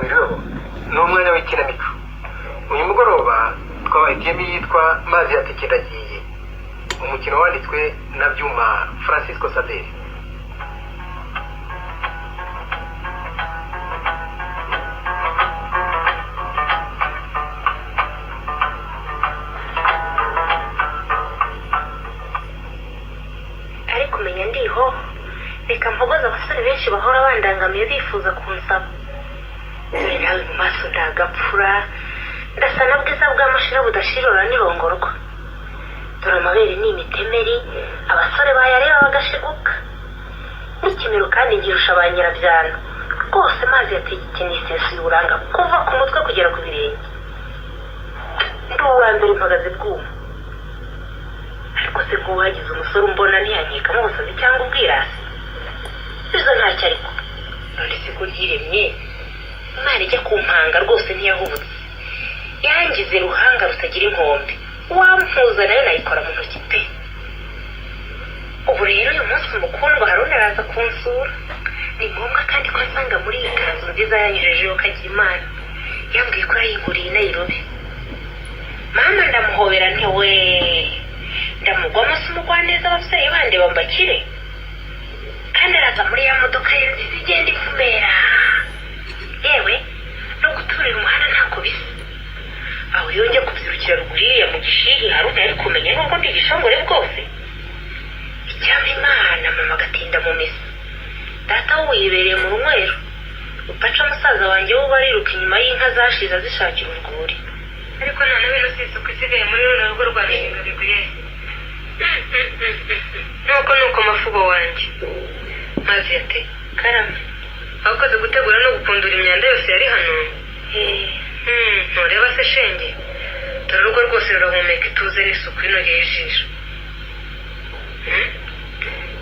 Mwiriweho, ni umwanya w'ikinamico. Uyu mugoroba twabahitiyemo iyitwa Mazi ya Tekeragiye, umukino wanditswe na Byuma Francisco Saveri. Ariko umenya ndiho, reka mpogoze abasore benshi bahora bandangamiye bifuza kunsaba. Dore nawe mu maso ndagapfura, ndasa na bwiza bw'amashira budashirora n'irongorwa. Dore amabere ni imitemeri, abasore bayareba bagashiguka. N'ikimero kandi ngirusha ba nyirabyano. Rwose Mazi yategetse n'isesuye uburanga kuva ku mutwe kugera ku birenge. Ndi uwa mbere mpagaze bwuma. Ariko se nk'uwagize umusore umbona ntiyankekamo ubusazi cyangwa ubwirasi? Bizo ntacyo ariko. None se ko ryiremye, Imana ijya kumpanga rwose ntiyahubutse. Yangize ruhanga rutagira inkombe. Wampuza nayo nayikora mu ntoki pe. Ubu rero uyu munsi umukundwa Haruna araza kunsura. Ni ngombwa kandi ko asanga muri iyi kanzu nziza yanyujejeho kagira Imana. Yambwiye ko yayiguriye i Nairobi. Mama ndamuhobera nti we. Ndamugwamo se umugwaneza ababyeyi bande bambakire. Kandi araza muri ya modoka ye nziza igenda ivumera. Yewe no guturira umuhanda ntako bisa. Aho yongeye kubyirukira ruguru iriya mu gishihi Haruna yari kumenya nubwo ndi igishongore bwose. Icyampa Imana mama agatinda mu misa. Data we yibereye mu runywero. Upaca musaza wanjye we bariruka inyuma y'inka zashize azishakira urwuri. Ariko nta na bino si isuku isigaye muri runo rugo rwa Rushingabigwi. Nuko mafubo wanjye. Mazi yate. Karame. Abakoze gutegura no gupundura imyanda yose yari hano. Ntureba se shenge. Dore urugo rwose rurahumeka ituze n'isuku inogeye ijisho.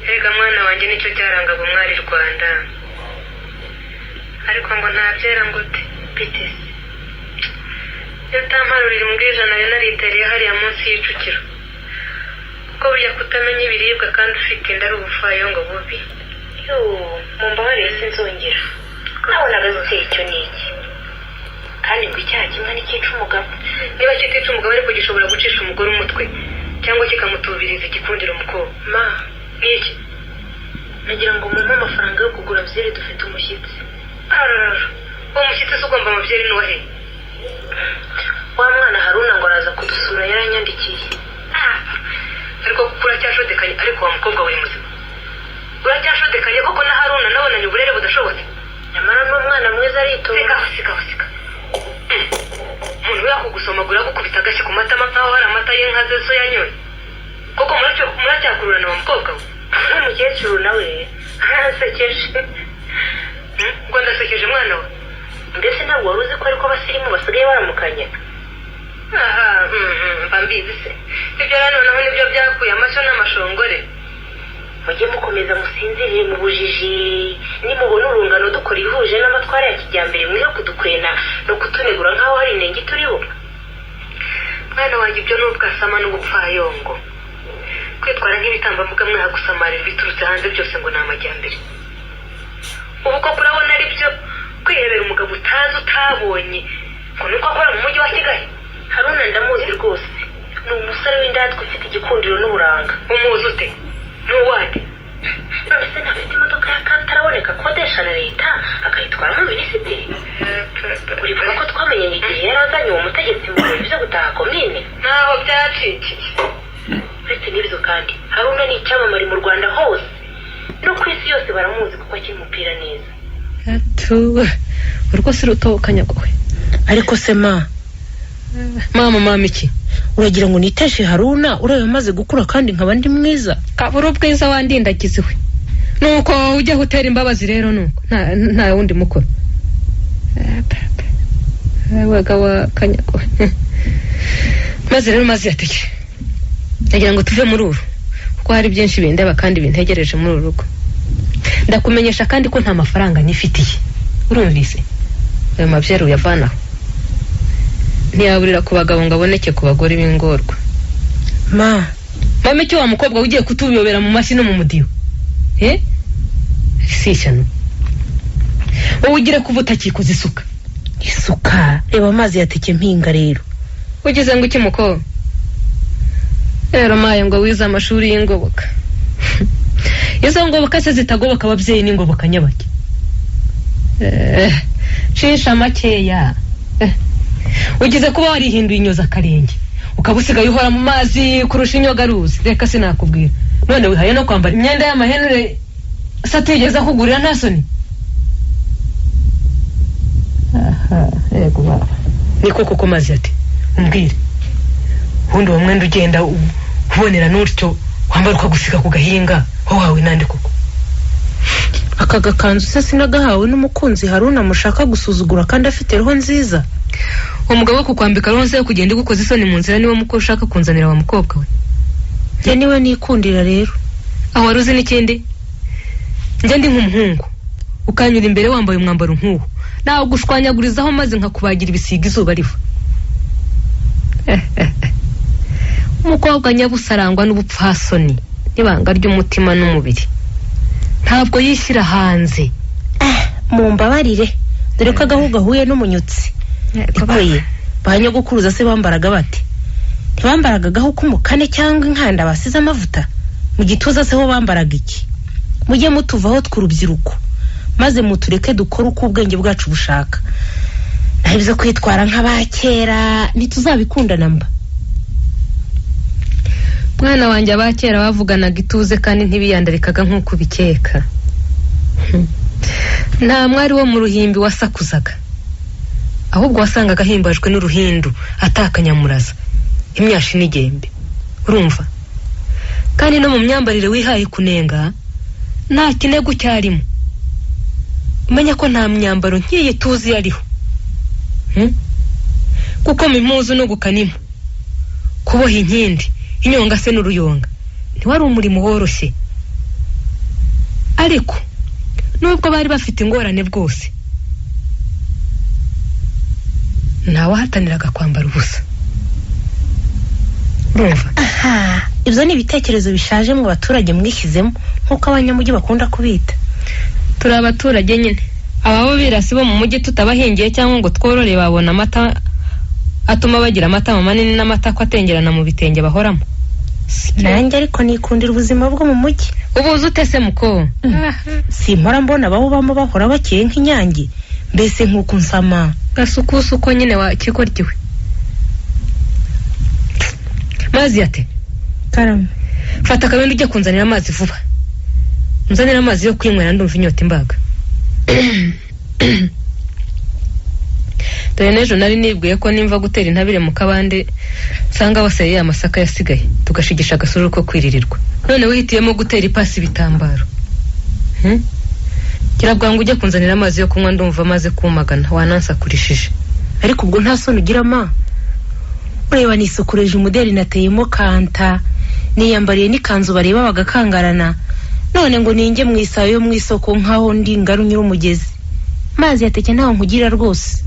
Erega mwana wanjye nicyo cyarangaga umwari Rwanda. Ariko ngo ntabyera ngo ute Bitese. Iyo utamparurira imbwija nayo naritereye hariya munsi y'icukiro. Kuko burya kutamenya ibiribwa kandi ufite inda ari ubupfayongo bubi. Yo, mumbabarire sinzongera. Nabonaga ziteye icyo ni iki. Kandi ngo icyaha kimwe nticyica umugabo. Niba kitica umugabo ariko gishobora gucisha umugore umutwe cyangwa kikamutubiriza igikundiro umukobwa. Ma, ni iki? Nagira ngo mumpe amafaranga yo kugura byeri dufite umushyitsi. Ararara. Uwo mushyitsi se ugomba amabyeri ni uwahe? Wa mwana Haruna ngo araza kudusura yaranyandikiye. Ariko kuko uracyashodekanye, ariko wa mukobwa we muzima. Uracyashodekanye koko na Haruna nabonanye uburere budashobotse. Nyamara n'umwana mwiza aritonda. Sika sika. Umuntu yakugusomagura agukubita agashyi ku matama nkaho hari amata y'inka ze so yanyoye. Koko muracyakururana wa mukobwa we. N'umukecuru nawe aransekeje. Ngo ndasekeje mwana we. Mbese ntabwo wari uzi ko ariko abasirimu basigaye baramukanya? Aha, mba mbizi se. Ibyo rero noneho nibyo byakuye amashyo n'amashongore. Mujye mukomeza musinzirire mu bujiji. Nimubona urungano dukora ihuje n'amatwara ya kijyambere mwiho kudukwena no kutunegura nkaho hari inenge turiho. Mwana wanjye ibyo ni ubwasama n'ubupfayongo. Kwitwara nk'ibitambambuga mwaha gusamarira ibiturutse hanze byose ngo ni amajyambere. Ubu koko urabona ari byo kwihebera umugabo utazi utabonye ngo nuko akora mu mujyi wa Kigali. Haruna ndamuzi rwose. Ni umusore w'indatwa ufite igikundiro n'uburanga. Umuzi ute? Ni uwande? None se ntafite imodoka ya kataraboneka akodesha na leta akayitwaramo minisitiri? Uribuka ko twamenyanye igihe yari azanye uwo mutegetsi mu birori byo gutaha komine? Ntaho byacikiye. Uretse n'ibyo kandi Haruna ni icyamamare mu Rwanda hose. No ku isi yose baramuzi kuko akina umupira neza. Urwo si rutokanya kwe. Ariko se ma, mama iki? Uragira ngo niteshe Haruna urebe amaze gukura kandi nkaba ndi mwiza? Kabura ubwiza wandindagize we. Nuko ujya hutera imbabazi rero nuko nta wundi mukoro. Wagawa kanyako. Maze rero mazi yateke. Ndagira ngo tuve muri uru kuko hari byinshi bindeba kandi bintegereje muri uru rugo. Ndakumenyesha kandi ko nta mafaranga nifitiye. Urumvise? Ayo mabyero uyavanaho. Ntiyaburira ku bagabo ngo aboneke ku bagore b'ingorwa. Ma, mama icyo wa mukobwa ugiye kutubiyobera mu mashyi no mu mudiho. Si ishyano. Wowe ugira kuva utakikoza isuka. Isuka reba amazi yateke mpinga rero. Ugize ngo iki muko? Rero maye ngo wize amashuri y'ingoboka. Izo ngoboka se zitagoboka ababyeyi n'ingoboka nyabaki. Cisha makeya. Ugize kuba warihinduye inyoza akarenge, ukaba usigaye uhora mu mazi kurusha inyogaruzi. Reka sinakubwira. None wihaye no kwambara imyenda y'amahenure satigeze akugurira nta soni. Aha, yego baba. Niko koko mazi ati umbwire. Ubundi uwo mwenda ugenda ubonera n'utyo wambara ukagusiga ku gahinga ho wawe nande koko? Aka gakanzu se sinagahawe n'umukunzi Haruna mushaka gusuzugura kandi afite roho nziza. Umugabo wo kukwambika roho nziza kugenda igukoza isoni mu nzira niwe muko ushaka kunzanira wa mukobwa we. Njye niwe nikundira rero. Aho wari uzi n'ikindi? Njye ndi nk'umuhungu ukanyura imbere wambaye umwambaro nk'uwo, nawe gushwanyagurizaho maze nkakubagira ibisiga izuba riva. Umukobwa nyabusarangwa n'ubupfasoni n'ibanga ry'umutima n'umubiri, ntabwo yishyira hanze. Mumbabarire dore ko agahu gahuye n'umunyutsi. Ikoye ba nyogokuruza se bambaraga bate? Ntibambaraga agahu k'umukane cyangwa inkanda basize amavuta mu gituza se ho bambaraga iki? Mujye mutuvaho tw'urubyiruko maze mutureke dukore uko ubwenge bwacu bushaka. Naho ibyo kwitwara nk'abakera ntituzabikundana mba. Mwana wanjye abakera bavuganaga ituze kandi ntibiyandarikaga nk'uko ubikeka. Nta mwari wo mu ruhimbi wasakuzaga, ahubwo wasangaga ahimbajwe n'uruhindu atakanyamuraza imyashi n'igembe. Urumva? Kandi no mu myambarire wihaye kunenga nta kinego cyarimo. Umenya ko nta myambaro nk'iyi tuzi yariho. Kuko impuzu no gukanima, kuboha inkindi, inyonga se n'uruyonga ntiwari umurimo woroshye. Ariko nubwo bari bafite ingorane bwose, ntawahataniraga kwambara ubusa. Urumva? Aha, ibyo ni ibitekerezo bishaje mu baturage mwishyizemo nk'uko abanyamujyi bakunda kubita. Turi abaturage nyine. Ababo birasi bo mu mujyi tutabahingiye cyangwa ngo tworore babona amata atuma bagira amatama manini n'amatako atengerana mu bitenge bahoramo. Nanjye ariko nikundira ubuzima bwo mu mujyi. Ubuze ute se muko? Simpora mbona abawubamo bahora bakeye nk'inyange, mbese nk'uko nsama. Gasukusu ko nyine wa kikoryiwe. Mazi yate? Karame. Fata akabindi ujye kunzanira amazi vuba. Nzanira amazi yo kwinywera ndumva inyota imbaga. Dore n'ejo nari nibwiye ko nimva gutera intabire mu kabande nsanga baseye amasaka yasigaye tugashigisha agasururu ko kwiririrwa. None wihitiyemo gutera ipasi ibitambaro. Kirabwangu ujye kunzanira amazi yo kunywa ndumva amaze kumagana wanansakurishije. Ariko ubwo nta soni ugira ma? Ureba nisukureje umuderi nateyemo kanta, niyambariye n'ikanzu bareba bagakangarana. None ngo ninjye mu isayo yo mu isoko nkaho ndi ngaru nyir'umugezi. Mazi yateke ntaho nkugira rwose.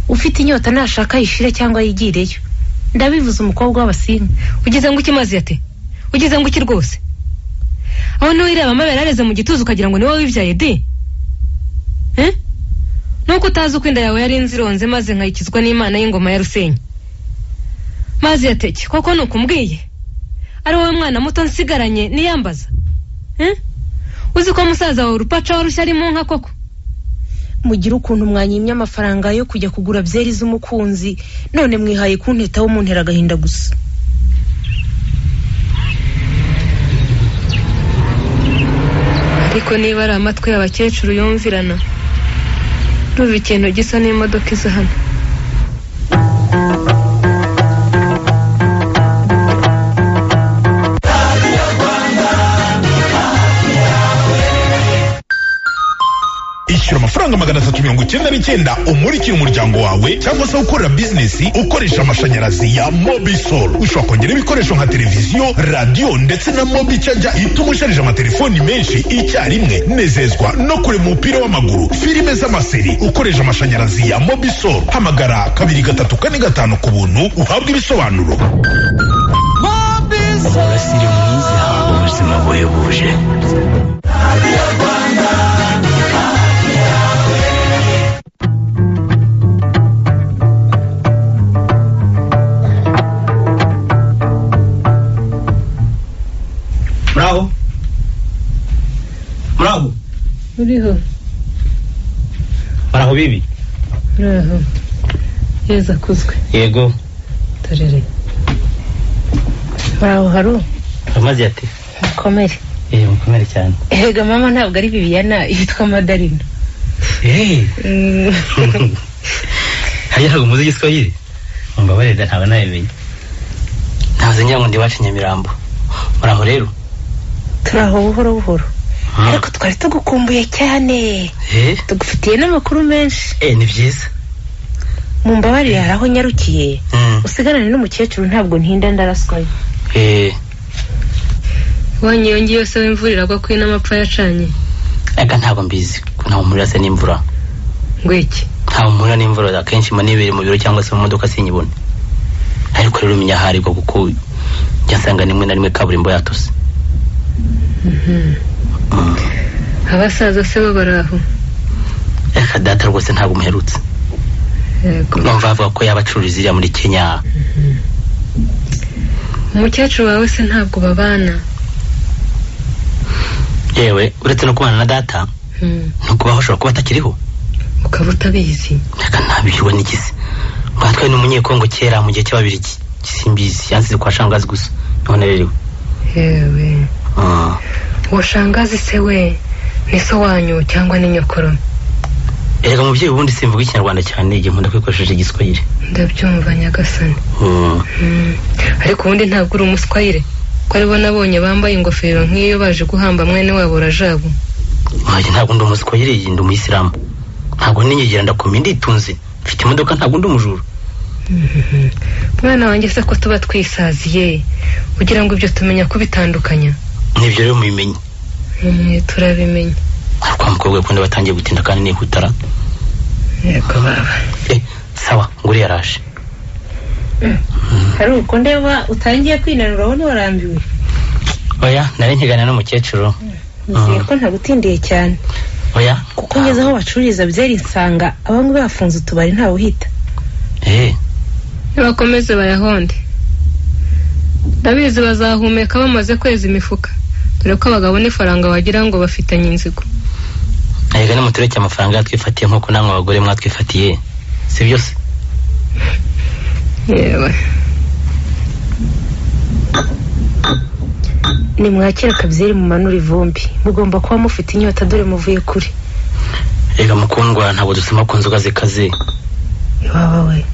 Ufite inyota nashaka yishire cyangwa yigireyo. Ndabivuze umukobwa w'abasinga. Ugize ngo iki mazi yate? Ugize ngo iki rwose? Aho niwe ireba amabere areze mu gituza ukagira ngo ni wowe wibyaye de? Nuko utazi uko inda yawe yari inzironze maze nkayikizwa n'Imana y'ingoma ya Rusenyi. Mazi yateke koko nukumbwiye? Ari wowe mwana muto nsigaranye niyambaza? Uzi ko musaza wawe urupaca warushya ari mu nka koko? Mugira ukuntu mwanyimye amafaranga yo kujya kugura byeri z'umukunzi, none mwihaye kuntetaho muntera agahinda gusa. Ariko niba ari amatwi y'abakecuru yumvirana, ndumva ikintu gisa n'imodoka iza hano. Ishyura amafaranga 399 umurikira umuryango wawe cyangwa se ukorera business ukoresha amashanyarazi ya Mobisol. Ushobora kongera ibikoresho nka televiziyo, radio ndetse na Mobi Charger ituma usharije amatelefoni menshi icyarimwe. Nezezwa no kureba umupira w'amaguru, filime z'amaseri ukoresha amashanyarazi ya Mobisol. Hamagara 2345 ku buntu uhabwe ibisobanuro. Umurasire mwiza, ubuzima buhebuje. Uriho. Muraho bibi? Muraho. Yeza akuzwe. Yego. Torere. Muraho Haru. Amazi yate? Mukomere. Mukomere cyane. Erega mama ntabwo ari Bibiana, yitwa Madarina. Hariya ntabwo muzi igiswahili? Mumbabarire ntabwo nabimenye. Ntazi ngira ngo ndi iwacu Nyamirambo. Muraho rero? Turaho buhoro buhoro. Ariko twari tugukumbuye cyane. Tugufitiye n'amakuru menshi. Ni byiza. Mumbabarire hari aho nyarukiye. Usigarane n'umukecuru ntabwo ntinda ndaraswayo. Wanyu iyo ngiyo se w'imvura iragwa kuri n'amapfa yacanye. Ega ntabwo mbizi, ntabwo mpurira se n'imvura. Ngwiki? Ntabwo mpurira n'imvura, akenshi mba nibereye mu biro cyangwa se mu modoka sinyibone. Ariko rero umenya ahari bwo kuko njya nsanga rimwe na rimwe kaburimbo yatose. Abasaza se bo baraho? Eka data rwose ntabwo muherutse. Yego. Numva bavuga ko yaba acururiza iriya muri Kenya. Umukecuru wawe se ntabwo babana? Yewe uretse no kubana na data, no kubaho ashobora kuba atakiriho. Ukaba utabizi? Reka ntabirwa n'igize. Batwaye n'umunyekongo kera mu gihe cy'Ababirigi. Simbizi, yansize kwa shangazi gusa. None rero. Yewe. Uwo shangazi se we ni so wanyu cyangwa ni nyokuru? Erega mubyeyi ubundi simvuga ikinyarwanda cyane, igihe nkunda kwikoresheje igiswahili. Ndabyumva nyagasani. Ariko ubundi ntabwo uri umuswahili. Ko aribo nabonye bambaye ingofero nk'iyo baje guhamba mwene wabo Rajabu. Nkanjye ntabwo ndi umuswahili, ndi umuyisilamu. Ntabwo ninyigira ndakoma nditunze. Mfite imodoka ntabwo ndi umujura. Mwana wanjye se ko tuba twisaziye ugira ngo ibyo tumenya kubitandukanya? Nibyo rero mubimenye. Turabimenya. Kwa mukobwa kundi batangiye gutinda kandi nihutara. Yego baba. Sawa nguri yaraje. Hari uko ndeba utangiye kwinanura wowe warambiwe. Oya nari nkigana n'umukecuru. Nizeye ko ntagutindiye cyane. Oya. Kuko ngeze aho bacururiza byeri nsanga abamwe bafunze utubari ntawe uhita. Nibakomeze bayahonde. Ndabizi bazahumeka bamaze kweza imifuka. Dore ko abagabo n'ifaranga wagira ngo bafitanye inzigo. Erega nimutureke amafaranga yatwifatiye nk'uko namwe abagore mwatwifatiye. Si byo se? Yewe. Nimwakira akabyeri mumanura ivumbi. Mugomba kuba mufite inyota dore muvuye kure. Erega mukundwa ntabwo dusoma ku nzoga zikaze. Iwawe we.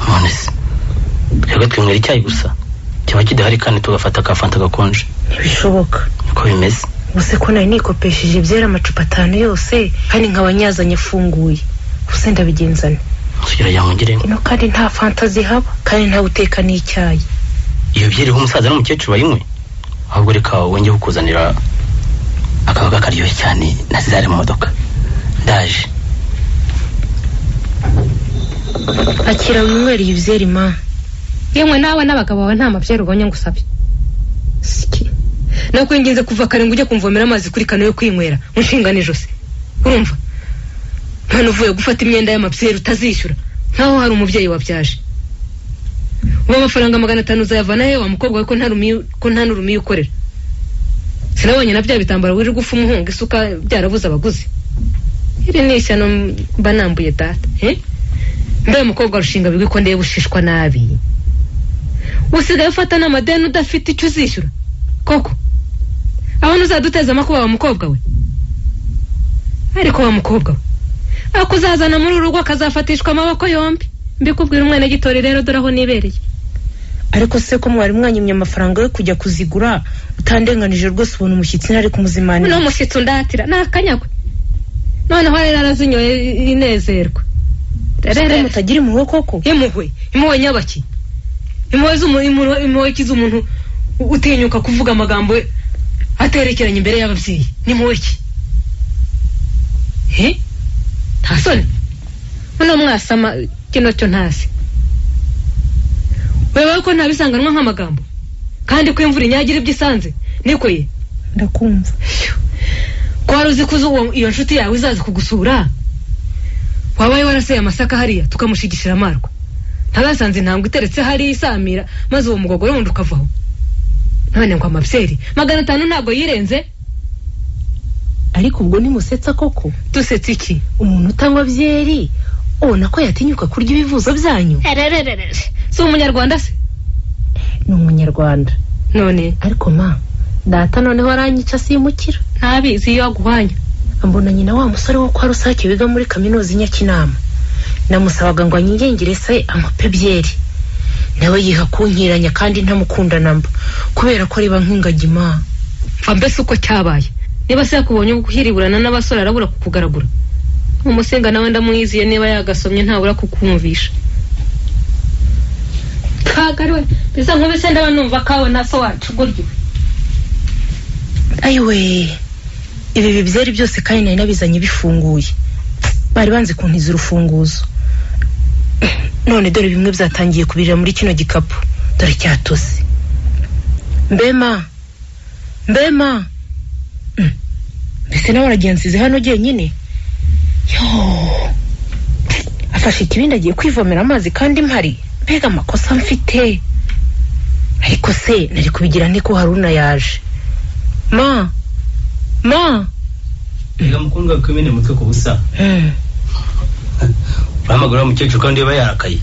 None se twebwe twinywera icyayi gusa kiba kidahari kandi tugafata ka fanta gakonje. Ntibishoboka. Niko bimeze. Ubuse ko nari nikopesheje byera amacupa 5 yose kandi nkaba nyazanye afunguye. Ubuse ndabigenzane. Sugira ngo ngire. Ino kandi nta fanta zihaba kandi nta uteka n'icyayi. Iyo byiriho umusaza n'umukecuru bayinywe. Ahubwo reka wongeye kukuzanira akabaga karyoshye cyane nasize ari mu modoka. Ndaje. Akira winywera iyi byeri ma. Yemwe nawe n'abagabo bawe nta mabyeri ubonye ngo usabe. Siki. Nakwinginze kuva kare ngo ujye kumvomera amazi kuri kano yo kwinywera unshingana ijosi. Urumva? None uvuye gufata imyenda y'amabyeri utazishyura. Nkaho hari umubyeyi wabyaje. Ubu amafaranga 500 uzayavana he wa mukobwa we ko nta n'urumiye ukorera? Sinabonye na bya bitambaro wirirwa ufa umuhungu isuka byarabuze abaguzi. Iri ni ishyano mba nambuye data. Mbe mukobwa rushinga bigwi ko ndeba ushishwa nabi. Usigaye ufata n'amadeni udafite icyo uzishyura. Koko abana uzaduteza amakuba wa mukobwa we. Ariko wa mukobwa we akuzazana muri urugo akazafatishwa amaboko yombi. Mbikubwira umwana gitori rero dore aho nibereye. Ariko se ko mwari mwanyimye amafaranga yo kujya kuzigura utandenganije rwose ubona umushyitsi ntari kumuzimanira. No mushyitsi undatira nakanyagwe. Noneho rero arazinyoye inezerwa. Rero mutagira impuhwe koko? Impuhwe, impuhwe nyabaki. Impuhwe z'umuntu, z'umuntu utinyuka kuvuga amagambo aterekeranye imbere y'ababyeyi. Ni impuhwe ki? Nta soni. Uno mwasama kino cyo ntasi. Wewe ko ntabisanganwa nk'amagambo. Kandi ko imvura inyagira ibyo isanze. Niko ye? Ndakumva. Ko wari uzi ko iyo nshuti yawe izaza kugusura? Wabaye waraseye amasaka hariya tukamushigishira amarwa. Ntabasanze intambwe iteretse hari isamira maze uwo mugogoro wundi ukavaho. None ngo amabyeri 500 ntabwo yirenze. Ariko ubwo nimusetsa koko? Dusetsa iki? Umuntu utanywa byeri ubona ko yatinyuka kurya ibivuzo byanyu? Erererere, si umunyarwanda se? Ni umunyarwanda. None ariko ma data noneho aranyica simukira. Ntabizi iyo aguhanya. Mbona nyina wa musore wo kwa Rusake wiga muri kaminuza i Nyakinama, namusabaga ngo anyingengere se amupe byeri, nawe yiha kunkiranya kandi ntamukunda namba kubera ko areba nk'ingagi ma. Mva mbese uko cyabaye, niba se yakubonye uhiriburana n'abasore arabura kukugaragura. Umusenga nawe ndamwiziye, niba yagasomye ntabura kukumvisha. Kagariwe bisa nkubise ndaba numva kawe na so wacu guryo. Ayiwe, ibi bibyeri byose kandi nari nabizanye bifunguye, bari banze kuntiza urufunguzo, none dore bimwe byatangiye kubirira muri kino gikapu, dore cyatose. Mbema, mbema, mbese nawe aragensize hano jyenyine? Yo, afashe ikibindi agiye kwivomera amazi kandi mpari. Mbega amakosa mfite! Ariko se nari kubigira nte ko Haruna yaje? Ma, ma. Reka mukundwa wikwimene umutwe ku busa. Urahamagara mukecuru kandi yaba yarakaye,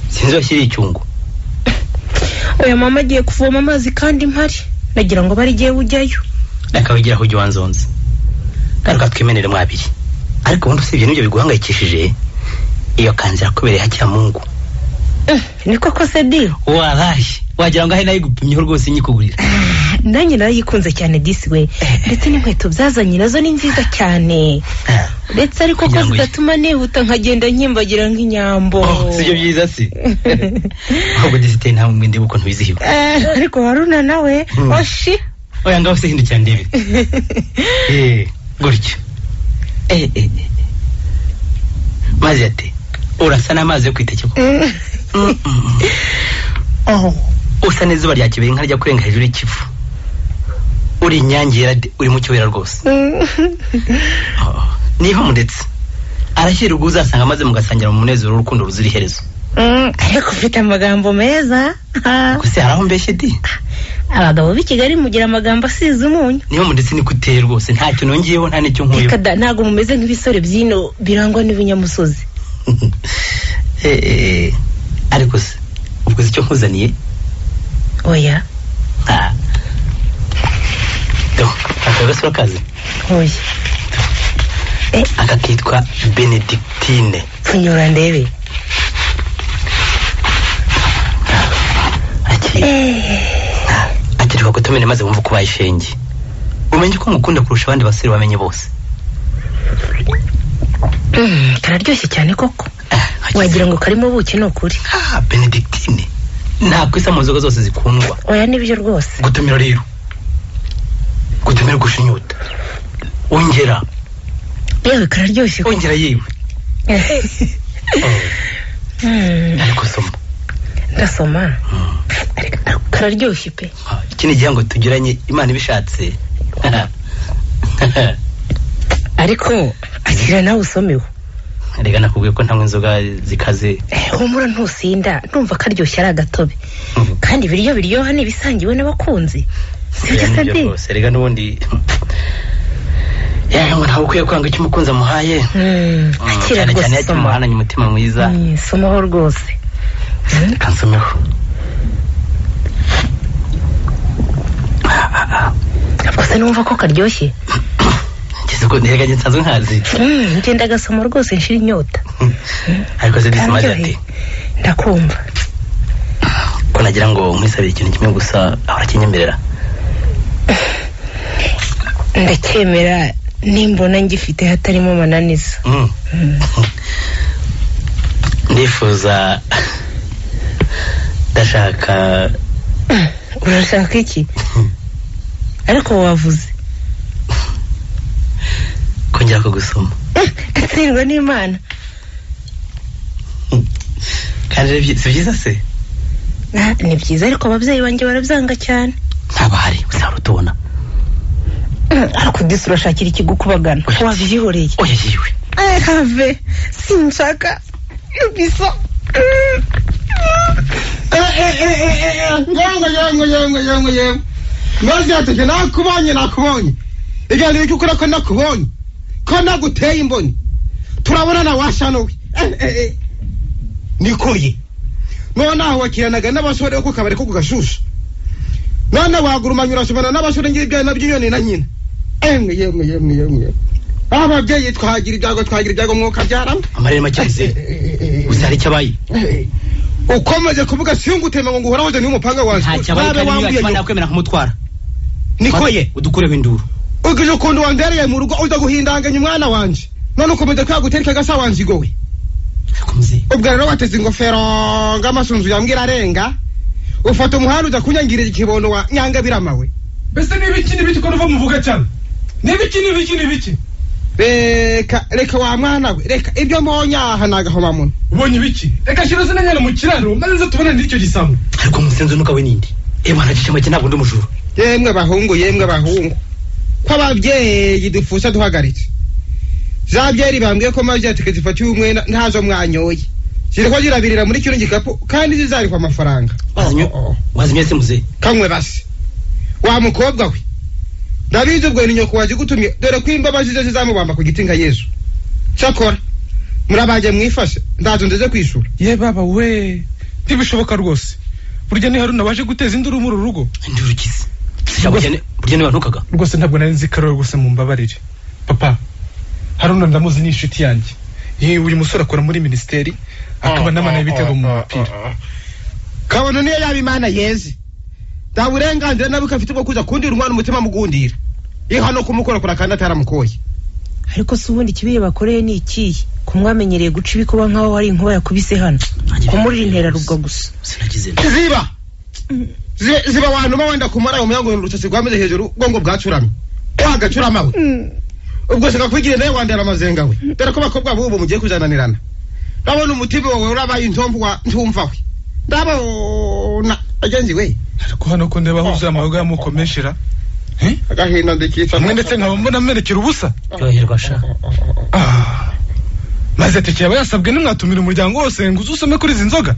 sinzi washyiriye icyungo. Oya mama agiye kuvoma amazi kandi mpari, nagira ngo bari igihe ujyayo. Reka wigira aho ujya wanzonze, garuka twimenere mwabiri. Ariko ubundi usibye n'ibyo biguhangayikishije, iyo kanzu irakubereye hakiyamungu. Ni koko se di? Waraye wagira ngo ahe nayigupimyeho rwose nyikugurira. Nanjye narayikunze cyane disi we, ndetse n'inkweto byazanye nazo ni nziza cyane, uretse ariko ko zidatuma nihuta nkagenda nkimbagira nk'inyambo. Sibyo byiza se? Ahubwo disi iteye nta mwende ukuntu wizihiwe. Ariko Haruna nawe oshi. Oya ngaho se hindukira ndebe. Gutyo. Mazi ate urasa n'amazi yo kwitekeko. Usa n'izuba rya kibiri nka rya kurenga hejuru y'ikivu. Uri inyange uri mu cyobera rwose. Niho mundetse arashyira ubwo uzasanga maze mugasangira mu munezero w'urukundo ruzira iherezo. Ariko ufite amagambo meza. Gusa hari aho mbeshye di? Abagabo b'i Kigali mugira amagambo asize umunyu. Niho mundetse niko uteye rwose, ntacyo nongeyeho nta n'icyo nkuyeho. Reka da, ntabwo mumeze nk'ibisore by'ino birangwa n'ibinyamusozi. Ariko se ubwo icyo nkuzaniye? Oya. Do, aka gasura kazi? Oya. Aka kitwa Benedictine. Pfunyura ndebe. Akirwa kutumene maze wumva kubaye ishenge. Umenye ko mukunda kurusha abandi basore bamenye bose. Kararyoshye cyane koko. Wagira ngo karimo buki ni ukuri. Benedictine ntabwo isa mu nzoga zose zikundwa. Oya nibyo rwose. Gutumira rero, gutumira gushinyuta, ongera. Yewe kararyoshye. Ongera yewe. Ariko soma. Ndasoma. Kararyoshye pe. Iki ni igihango tugiranye Imana ibishatse. Ariko akira nawe usomewe. Rega nakubwiye ko ntanywa inzoga zikaze. Humura ntusinda, ndumva karyoshye ari agatobe. Kandi ibiryo biryoha ni ibisangiwe n'abakunzi. Sibyo se di? Rega n'ubundi ngo ntawe ukwiye kwanga icyo umukunzi amuhaye. Akira rwose cyane cyane yakimuhananye umutima mwiza. Somaho rwose. Reka nsomeho. Ubwo se numva ko karyoshye? Ko nterega nsanzwe nkazi. Ngenda gasoma rwose nshira inyota. Ariko se disi maze ati ndakumva. Ko nagira ngo nkwisabire ikintu kimwe gusa ahora kinyemerera. Ndacyemera nimbona ngifite hatarimo amananiza. Ndifuza ndashaka. Urashaka iki? Ariko wavuze kongera kugusoma. Ndatsindwa n'Imana. Kandi si byiza se? Ni byiza ariko ababyeyi banjye barabyanga cyane. Ntabahari uzahora utubona. Ariko disi urashakira ikigukubagana wabyihoreye. Oya yewe. Have sinshaka bisa. Yangwe yangwe yangwe yangwe yangwe. Mazi yateke nakubonye nakubonye. Ibyo ni ukora ko nakubonye, ko naguteye imboni. Turabonana washano we. Nikoye. None aho wakiranaga n'abasore ko kabari ko kugashusha. None wagurumanya urasubana n'abasore ngibyo nabyo na nyina. Emwe yemwe yemwe yemwe. Ababyeyi twagira ibyago mwuka byaramo. Amarere make muzehe. Uzari cyabaye. Ukomeje kuvuga singutema ngo nguhoraho ni umupanga wanjye. Nta cyabaye kandi nakwemera nkamutwara. Nikoye udukureho induru. Ugije ukuntu wandereye mu rugo uza guhindanganya umwana wanje. None ukomeje kwagutereka gasa wanje igowe. Ubwo rero wateze ingofero ng'amasunzu yambwira arenga. Ufata umuhanda uza kunyangirira ikibondo wa nyangabiramawe. Mbese nibiki nibiki ko nuva muvuga cyane? Nibiki nibiki nibiki? Reka reka wa mwana we, reka ibyo mbonye aha nagahoma muno. Ubonye ibiki? Reka shira zina nyana mu kiraro maze nze tubone n'icyo gisambo. Ariko musenzo nukawe nindi. Bwana gice make ntabwo ndi umujura. Yemwe bahungu, yemwe bahungu. Ko ababyeyi dupfusha duhagaritse. Za byeri bambwiye ko mazi yatike zifatiye umwenda ntazo mwanyoye. Ziriko zirabirira muri kino gikapu kandi zizarikwa amafaranga. Wazinyoye se muzehe? Kamwe basi. Wa mukobwa we. Ndabizi ubwo ni nyoko wazigutumye dore ko imbabazi ze zizamubamba ku giti nka Yesu. Cyakora murabaje mwifashe ndazo ndeze kwishura. Ye baba we, ntibishoboka rwose. Burya ni Haruna waje guteza induru muri uru rugo. Induru kizi. Burya ni bantukaga. Rwose ntabwo nari nzi Karoli rwose mumbabarire. Papa, Haruna ndamuzi ni inshuti yanjye. Yewe uyu musore akora muri ministeri akaba n'amana y'ibitego mu mupira. Kabona niyo yaba Imana yeze. Nta burenganzira nabuka afite bwo kuza kundira umwana umutima mugundira. Ihano kumukora kora kandi ataramukoye. Ariko se ubundi kibiye bakoreye ni ikihe? Kumwamenyereye guca ibikuba nkaho hari inkuba yakubise hano. Kumurira intera rubwa gusa. Sinagize. Ziba. Ziba wantu wenda kumara umuyango urutse rwameze hejuru bwo ngo bwacuramye. Wagacurama we. Ubwo se kakwigira naye wandera amazenga we. Dore ko bakobwa bubu mugiye kuzananirana. Ndabona umutima wawe urabaye intomvu wa ntumva we. Ndabona agenzi we. Ariko hano ko ndeba huzuye amayoga yamukomeshera. Agahinda ndikitsa. Mwe ndetse nkaba mbona merekera ubusa. Ryoherwa sha. Maze tekeye aba yasabwe nimwatumira umuryango wose ngo uzusome kuri izi nzoga.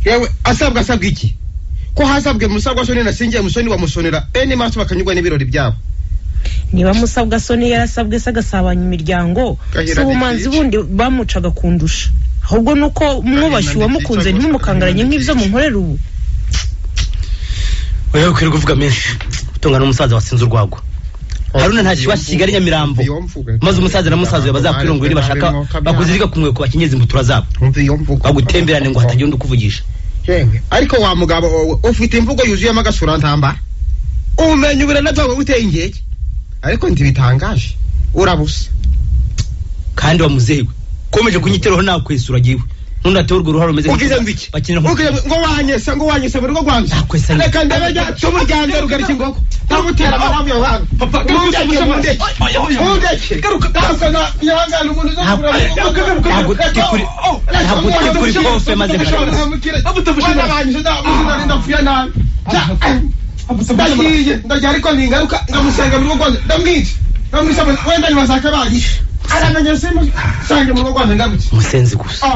Yewe asabwa iki? Ko hasabwe musabwa soni nasingiye musoni wa musonera ene maso bakanyugwa n'ibirori byabo. Niba musabwa soni yarasabwe se agasabanya imiryango, si ubumanzi bundi bamucaga kundusha. Ahubwo nuko mwubashye uwamukunze ntimumukangaranye nk'ibyo munkorera ubu. Oya ukwiriye kuvuga menshi. Utunga n'umusaza wasinze urwagwa. Haruna nta kibazo Kigali Nyamirambo. Maze umusaza na musaza we bazakwirongora nibashaka bakuzirika kumwe ku bakenyezi imbutura zabo. Bagutemberane ngo hatagira undi ukuvugisha. Yewe ariko wa mugabo wowe ufite imvugo yuzuyemo agasura ntambara. Umenya ubirana bwawe buteye ingeke. Ariko ntibitangaje. Urabusa. Kandi wa muzehe we komeje kunyiteraho nakwesura giwe. Ntundateye urwo ruharo rumeze ugize mbiki. Ngo wanyesa ngo wanyesa mu rugo rwanjye. Reka ndebe rya cumu ryanjye rugarika ingoko. Ndamutera amaramu yawe hano. Papa garuka. Garuka. Yahangana umuntu uza kugura. Ntabwo kuri kofe maze ndagiye ndagiye ariko ningaruka ndamusenga mu rugo rwanjye ndamwica ndamwica wenda nyuma bagisha aramenye se musange mu rugo rwanjye ndamuca musenzi gusa.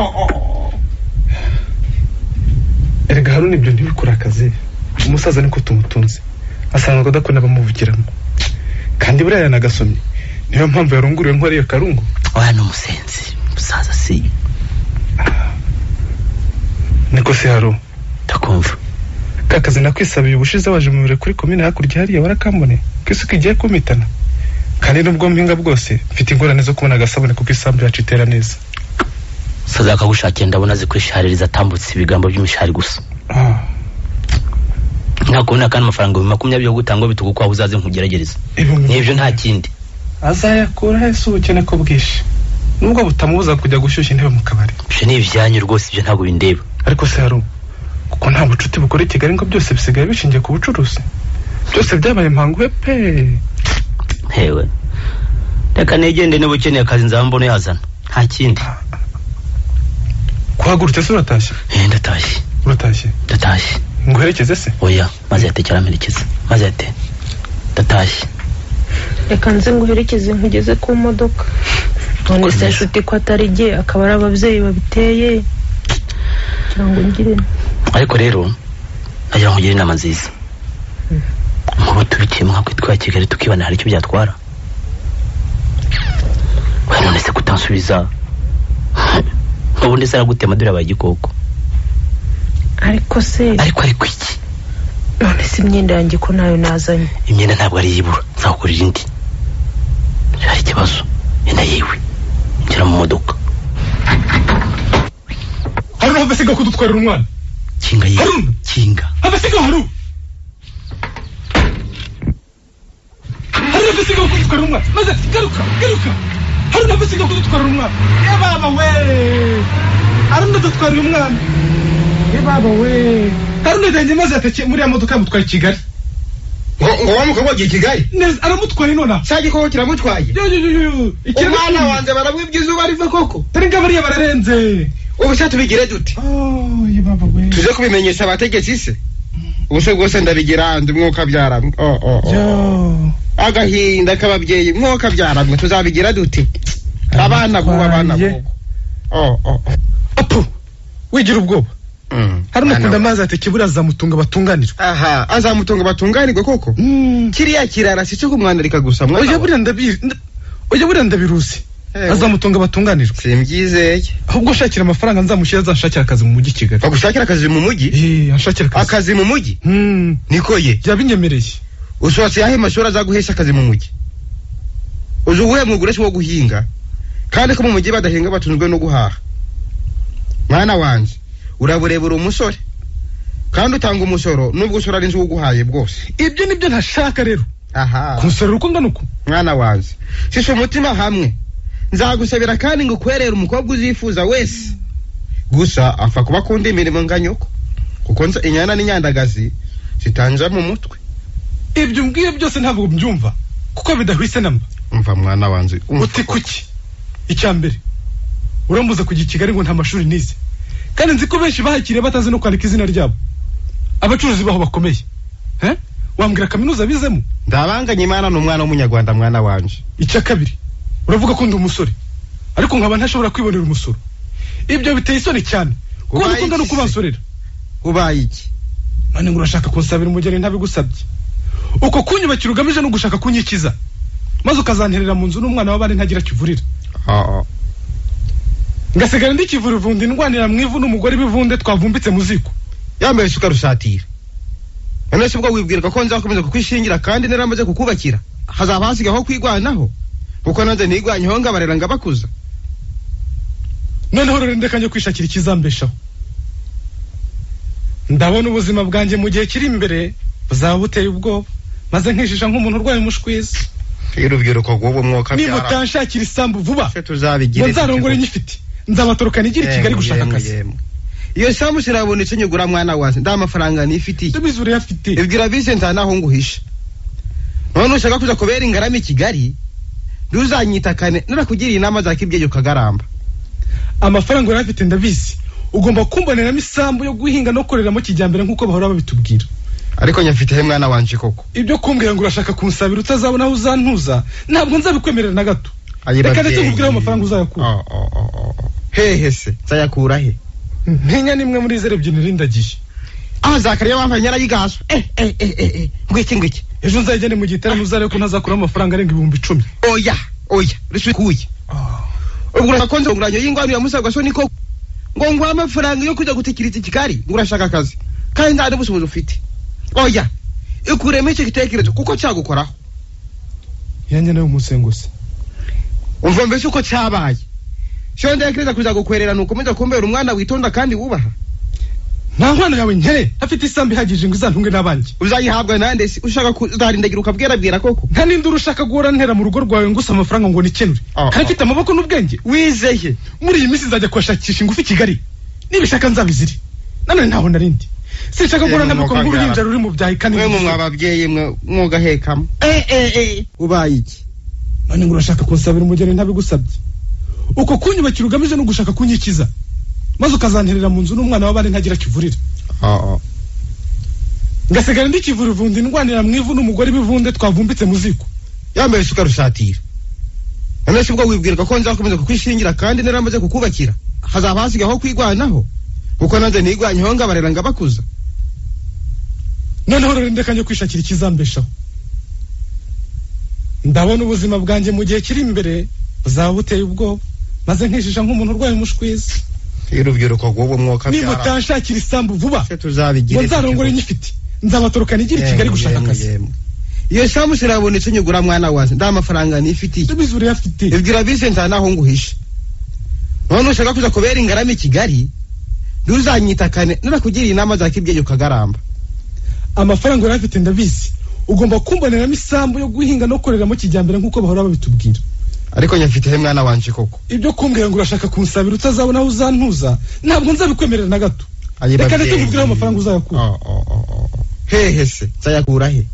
Erega Haruna ibyo ntibikora akazi. Umusaza niko tumutunze asanzwe adakunda bamuvugiramo kandi buriya yanagasomye niyo mpamvu yarunguriwe nk'ariyo karungu. Oya ni umusenzi umusaza si niko se Haru ndakumva. Kakazi nakwisabiye ubushize waje mu biro kuri komine hakurya hariya warakambone ko isuka igiye kumitana kandi nubwo mpinga bwose mfite ingorane zo kubona agasabune kuko isambu yacu itera neza. Umusaza akagushakiye ndabona azi kwishaririza atambutse ibigambo by'imishari gusa. Nakubona kandi amafaranga 20 yo gutanga bitugu kwa uzaze nkugeragereza. Nibyo nta kindi. Azayakura he se ubukene ko bwishe nubwo butamubuza kujya gushyushya intebe mu kabari. Ibyo ni ibyanyu rwose ibyo ntabwo bindeba. Ariko se Haru kuko nta bucuti bukora i Kigali ngo byose bisigaye bishingiye ku bucuruzi. Byose byabaye impanguhe pe. Hewe reka nigende niba ukeneye akazi nzaba mbona yazana nta kindi. Kuhagurutse se uratashye? Ndatashye. Uratashye? Ndatashye. Nguherekeze se? Oya maze yate cyaramerekeza maze yate ndatashye. Reka nze nguherekeze nkugeze ku modoka. None se nshuti ko atari jye akaba ari ababyeyi babiteye cyangwa ngire. Ariko rero nagira ngo ngire inama nziza. Nkubu tubiciyemo nka kwitwa Kigali tukibana hari icyo byatwara. We none se kutansubiza? Ubundi se aragutema dore abaye igikoko. Ariko se ariko iki? None se imyenda yanjye ko nayo nazanye? Imyenda ntabwo ari iyibura, nzakugurira indi. Hari ikibazo yenda yiwe ngira mu modoka. Haruna abasiga kudutwarira umwana. Kinga yiwe. Haruna kinga. Abasiga Haruna. Haruna abasiga kudutwarira umwana. Maze garuka garuka. Haruna abasiga kudutwarira umwana. Ye baba we. Haruna dutwarira umwana. Ye baba we. Haruna danje maze atake muri ya modoka yamutwaye i Kigali. Ngo wa mukobwa agiye i Kigali? Neza aramutwaye nona. Cya gikoko kiramutwaye. Yo. Umwana wanjye baramwibye izuba riva koko. Dore ngo bariya bararenze. Ubu se tubigire dute? Oh, ye baba we. Tuje kubimenyesha abategetsi se? Ubu se rwose ndabigira ndi mwuka byaramwe. Oh. Agahinda k'ababyeyi mwuka byaramwe tuzabigira dute? Abana bubu abana bubu. Oh. Apu. Wigira ubwoba. Haruna akunda amazi ateke buriya azamutunga batunganirwe. Aha, azamutunga batunganirwe koko? Kiriya kirara si cyo kumwandarika gusa mwana. Oya buriya ndabiruzi. Azamutunga batunganirwe. Simbyizeye. Ahubwo shakira amafaranga nzamushyira azanshakira akazi mu mujyi Kigali. Bagushakira akazi mu mujyi? Anshakira akazi. Akazi mu mujyi? Niko ye. Yabinyemereye. Ushobotse yahe mashuri azaguhesha akazi mu mujyi? Uzi uwuhe mwuga uretse wo guhinga? Kandi ko mu mujyi badahinga batunzwe no guhaha. Mwana wanje, uraburebura umusore. Kandi utanga umusoro nubwo usora ari inzu uguhaye bwose. Ibyo nibyo ntashaka rero. Aha. Kunsorera uko ngana uko. Mwana wanje, shisha umutima hamwe. Nzagusabira kandi ngo kwerera umukobwa uzifuza wese. Gusa apfa kuba akunda imirimo nka nyoko. Kuko nza inyana n'inyandagazi zitanja mu mutwe. Ibyo umbwiye byose ntabwo mbyumva kuko bidahwise namba. Umva mwana wanje, uti kuki? Icya mbere urambuza kujya i Kigali ngo nta mashuri nize. Kandi nzi ko benshi bahakiriye batazi no kwandika izina ryabo. Abacuruzi baho bakomeye. Wambwira kaminuza bizemo? Ndabanganye Imana n'umwana w'umunyarwanda mwana wanje. Icya kabiri uravuga ko ndi umusore ariko nkaba ntashobora kwibonera umusoro. Ibyo biteye isoni cyane. Kuko ndikunda no kubansorera. Ubaye iki? None ngo urashaka kunsabira umugeni ntabigusabye. Uko kunyubakira ugamije no gushaka kunyikiza. Maze ukazanterera mu nzu n'umwana w'abandi ntagira kivurira. Ngasigara ndi kivuruvundi ndwanira mu ivu n'umugore bivunde twavumbitse mu ziko. Yambaye isuka rusatira. None se ubwo wibwirwa ko nzakomeza kukwishingira kandi naramaze kukubakira? Hazaba hasigaho kwigwanaho. Kuko nanze nigwanyeho ngabarera ngabakuza. Noneho rero ndeka njye kwishakira ikizambeshaho. Ndabona ubuzima bwanjye mu gihe kiri imbere buzaba buteye ubwoba, maze nkishisha nk'umuntu urwaye umushwizi. Urubyiruko rw'ubu mwuka byara. Niba utanshakira isambu vuba, tuzabigire. Nzarongore nyifite. Nzabatorokana igira i Kigali gushaka akazi. Iyo sambu sirabonetse nyugura mwana wanjye, nda amafaranga nifitiye. Ndabizi urayafite. Ibwira bise nta naho nguhisha. None ushaka kuza kubera ingarama i Kigali? Ntuzanyitakane narakugiriye inama za kibyeyi ukagaramba. Amafaranga urayafite ndabizi. Ugomba kumboneramo isambu yo guhinga no koreramo kijyambere nkuko bahora babitubwira. Ariko nyafite he mwana wanje koko? Ibyo kumbwira ngo urashaka kunsabira utazabona aho uzantuza ntabwo nzabikwemerera na gato. Reka ndetse nkubwire aho amafaranga uzayakura. Hehe se nzayakura he? Ntinya nimwe muri zero ebyiri nirindagiye. Ah, Zakariya wambaye nyarayigaso. Ngwiki ngwiki. Ejo nzayigende mu gitaramo uzarebe ko ntazakuramo amafaranga arenga 10,000. Oya, oya, risukuye. Ubwo urakonze nguranyo y'ingwano ya musabwa so niko ngo ngwa amafaranga yo kujya gutikiriza Kigali ngo urashaka akazi. Kandi nta n'ubushobozi ufite. Oya, ikuremo icyo gitekerezo kuko cyagukoraho. Yanjye nayo umusenguse. Umva mbese uko cyabaye. Cyo ndekereza kuza gukwerera nukomeza kumbera umwana witonda kandi wubaha. Nta nkwano yawe nkere afite isambu ihagije ngo izantunge n'abanjye. Uzayihabwa nande se ushaka kuzarindagira ukabwira bwira koko? Nta nindi urushaka guhora ntera mu rugo rwawe ngusa amafaranga ngo nikenure. Kandi mfite amaboko n'ubwenge. Wizeye. Muri iyi minsi nzajya kuhashakisha ingufu i Kigali. Nibishaka nzabizire. Nanone ntaho narindi. Sinshaka guhora n'amaboko nk'uruhinja ruri mu byahi kandi mwe mwababyeyi mwe mwogahekamo. Ubaye iki? None ngo urashaka kunsabira umugeni ntabigusabye. Uko kunyubakira ugamije no gushaka kunyikiza. Maze ukazanterera mu nzu n'umwana w'abandi ntagira kivurira. Ngasigara ndi kivuruvundi ndwanira mu ivu n'umugore bivunde twavumbitse mu ziko. Yambaye isuka rusatira. None se ubwo wibwirwa ko nzakomeza kukwishingira kandi naramaze kukubakira? Hazaba hasigaho kwigwanaho. Kuko nanze nigwanyeho ngabarera ngabakuza. Noneho rero ndeka njye kwishakira ikizambeshaho. Ndabona ubuzima bwanjye mu gihe kiri imbere buzaba buteye ubwoba, maze nkishisha nk'umuntu urwaye umushwizi. Urubyiruko rw'ubu mwuka byara. Nimutanshakira isambu vuba tuzabigira ngo nzarongore nyifite, nzabatorokana igira i Kigali gushaka akazi. Iyo sambu sirabonetse nyigura mwana wanjye, nda amafaranga nifitiye. Ndabizi urayafite. Ibyo urabizi nta naho nguhisha. None ushaka kuza kubera ingarama i Kigali, ntuzanyitakane narakugira inama za kibyeyi ukagaramba. Amafaranga urayafite ndabizi. Ugomba kumboneramo isambu yo guhinga no koreramo kijyambere nk'uko bahora babitubwira. Ariko nyafite he mwana wanje koko? Ibyo kumbwira ngo urashaka kunsabira utazabona aho uzantuza, ntabwo nzabikwemerera na gato. Reka ndetse nkubwire aho amafaranga uzayakura. Hehe se nzayakura he?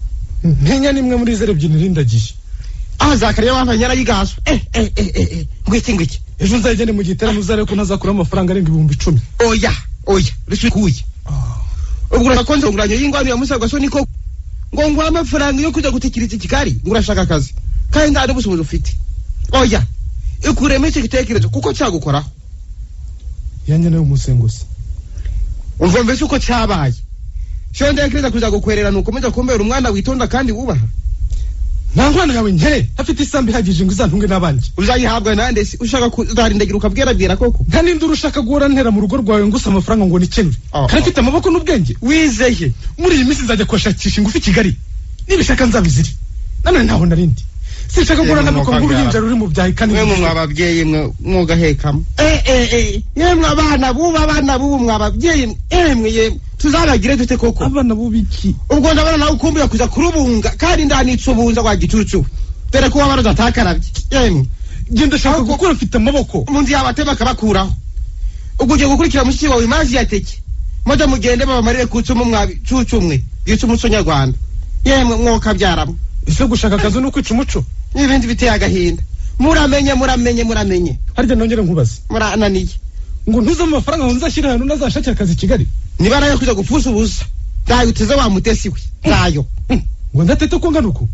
Ntinya nimwe muri zero ebyiri nirindagiye. Ah, Zakariya wambaye nyarayigazo. Ngwiki ngwiki. Ejo nzayigende mu giterane uzarebe ko ntazakuramo amafaranga arenga 10,000. Oya, oya, rishikuye. Ubwo urakonje nguranye y'ingwano ya musabwa so niko ngo nguha amafaranga yo kujya gutikiriza i Kigali, ngo urashaka akazi kandi nta n'ubushobozi ufite. Oya, ikuremo icyo gitekerezo kuko cyagukoraho. Yanjye nawe umusenguzi. Umva mbese uko cyabaye. Cyo ndekereza kuza gukwerera nukomeza kumbera umwana witonda kandi wubaha. Nta nkwano yawe nkere, afite isambu ihagije ngo izantunge n'abandi. Uzayihabwa nande se? Ushaka kuzarindagira ukabwira koko? Nta nindi urushaka guhora ntera mu rugo rwawe ngusa amafaranga ngo nikenure. Kandi mfite amaboko n'ubwenge. Wizeye. Muri iyi minsi nzajya kuhashakisha ingufu i Kigali. Nibishaka nzabizire. Nanone ntaho narindi. Sinshaka guhora n'amaboko nk'uruhinja ruri mu byahi kandi mwe mwababyeyi mwe mwogahekamo. Yemwe abana bubu, abana bubu mwababyeyi emwe yemwe tuzabagire dute koko? Abana bubu iki? Ubwo ndabona nawe ukumbuye kuza kurubunga kandi ndanitse ubunza kwa gicucu. Dore ko wabaroza atakarabye. Yemwe genda shaka gukora mfite amaboko. Mu nzu yabatema akabakuraho. Ubwo ugiye gukurikira mushiki wawe mazi yateke. Maze mugende babamarire kucumu mwabi cucumwe bwica umuco nyarwanda. Yemwe mwokabyaramo. Ese gushaka akazi no kwica umuco? N'ibindi biteye agahinda. Muramenye muramenye muramenye. Harya nongere nkubaze. Murananiye. Ngo ntuze amafaranga ngo nzashyira ahantu nazashakira akazi i Kigali. Niba nayo kuza gupfusha ubusa. Ndayo uteze wa mutesi we. Ndayo. Ngo ndatete ko ngana uko?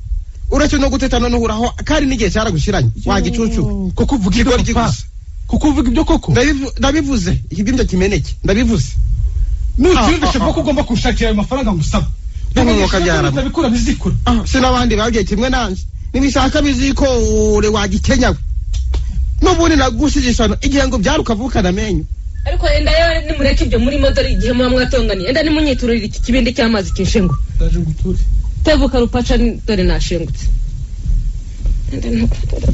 Uretse no guteta none uhoraho kandi n'igihe cyaragushiranye. Wa gicucu. Kuko uvuga ibyo papa. Kuko uvuga ibyo koko? Ndabivuze. Ikibyimbya kimeneke. Ndabivuze. Nucyumvishe ko ugomba kunshakira ayo mafaranga ngusaba. Ndabikura bizikura. Sinabandi babwiye kimwe nanje. Nibishaka bizikore wagikenya we. N'ubundi nagushigishana igihe ngo byaruka vukana amenyo. Ariko enda yewe nimureke ibyo muri dore igihe muba mwatonganiye. Enda nimunyiturire iki kibindi cy'amazi kinshengo. Ndaje nguture. Tebuka rupaca dore nashengutse. Enda ntukutura.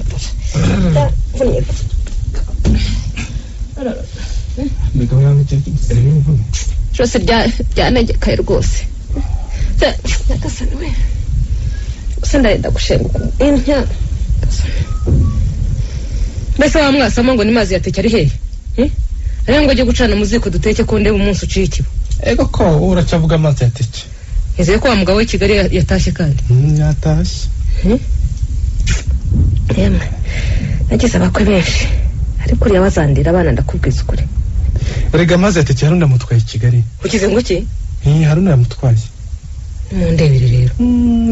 Mbega yange cyane. Cyose byanegekaye rwose. Nyagasani we. Gusa ndahenda gushenguka intya. Mbese wa mwasamo ngo ni mazi yateke ari hehe? Ariyo ngo ajye gucana mu ziko duteke ko ndeba umunsi uciye ikibo. Ego ko uracyavuga amazi yateke. Nizeye ko wa mugabo w'i Kigali yatashye kandi. Yatashye. Yemwe nagize abakwe benshi ariko uriya bazandira abana ndakubwiza ukuri. Erega amazi yateke Haruna yamutwaye i Kigali. Ukize ngo iki? Haruna yamutwaye. Mundebere rero.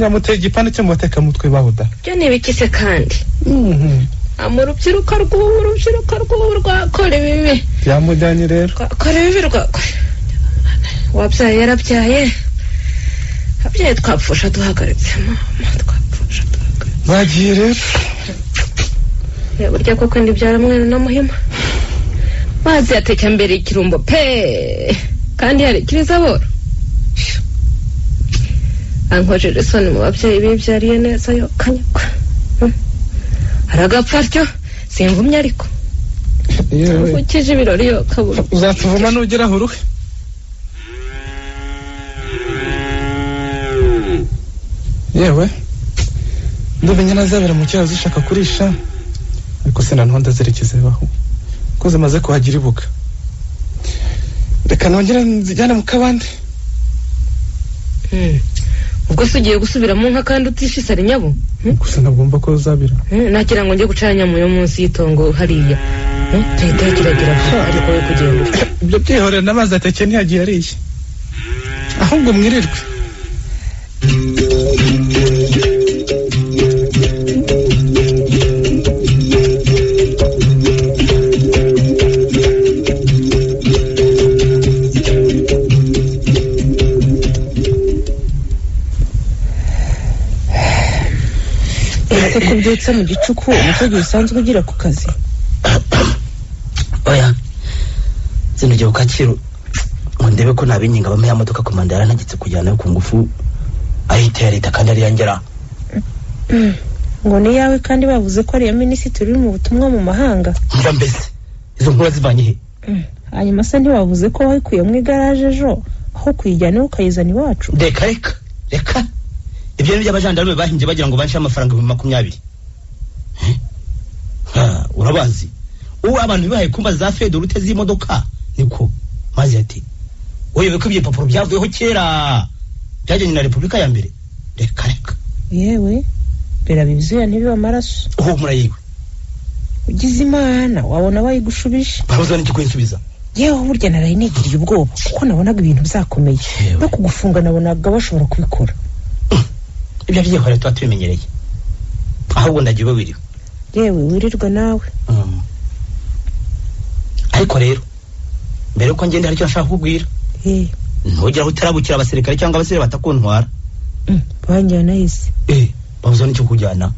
Yamuteye igipande cyo mu batekamutwe bahuda. Byo ni ibiki se kandi? Mu rubyiruko rw'ubu, urubyiruko rw'ubu rwakora ibibi. Byamujyanye rero. Rwakora ibibi rwakora. Wabyaye yarabyaye. Abyaye twapfusha duhagaritse mama, twapfusha duhagaritse. Bagiye rero. Burya koko ndibyara mwana na muhima. Mazi yateka mbere ikirumbo pe. Kandi hari kiriza boro. Ankojeje isoni mu babyeyi bibyariye neza yo kanyakwa. Aragapfa atyo simvumye ariko. Ukije ibirori yo kabura. Uzatuvuma nugera aho uruhe. Yewe ndumenya nazabera mu kiraro zishaka kurisha ariko se nanone ndazerekeza baho ko zimaze kuhagira ibuga. Reka nongere nzijyane mu kabande. Ubwo se ugiye gusubira mu nka kandi utishisa nyabo? Gusa nagomba ko uzabira. Nagira ngo njye gucanya mu yo munsi y'itongo hariya. Tuyitekeragira ariko we kugenda. Ibyo byihorera n'amazi ateke ntiyagiye ariye. Ahubwo mwirirwe. ubyutse mu gicuku nicyo gihe usanzwe ugira ku kazi? Oya, zindugiye ku Kacyiru ngo ndebe ko nabinginga bampe ya modoka komanda yarantegetse kujyanayo ku ngufu, ayita ya leta kandi ari iyangera. Ngo ni iyawe kandi bavuze ko ari iya minisitiri uri mu butumwa mu mahanga. Mva mbese izo nkuru zivanye he? Hanyuma se ntiwavuze ko wayikuye mu igaraje ejo, aho kuyijyana ukayizana iwacu? Reka reka reka, ibyo ni by'abajandarume bahimbye bagira ngo banshi amafaranga 20,000. Urabazi ubu abantu bibaye kumba za fedorute z'imodoka niko mazi ati wowe ko ibyo papuro byavuyeho kera byajyanye na Repubulika ya mbere. Reka reka yewe birabizuya ntibiba amaraso. Uhumura yiwe ugize Imana wabona bayigushubije. Babuza n'iki kuyinsubiza? Yewe burya naraye nigiriye ubwoba kuko nabonaga ibintu byakomeye, no kugufunga nabonaga bashobora kubikora. Ibyo byihorera tuba tubimenyereye, ahubwo ndagiye ube wiriwe. Yewe wirirwa nawe. Ariko rero mbere yuko ngenda hari icyo nshaka kukubwira. Ntugire aho utarabukira abasirikare cyangwa abasire batakuntwara. Banjyana ese? Babuza n'icyo kujyana.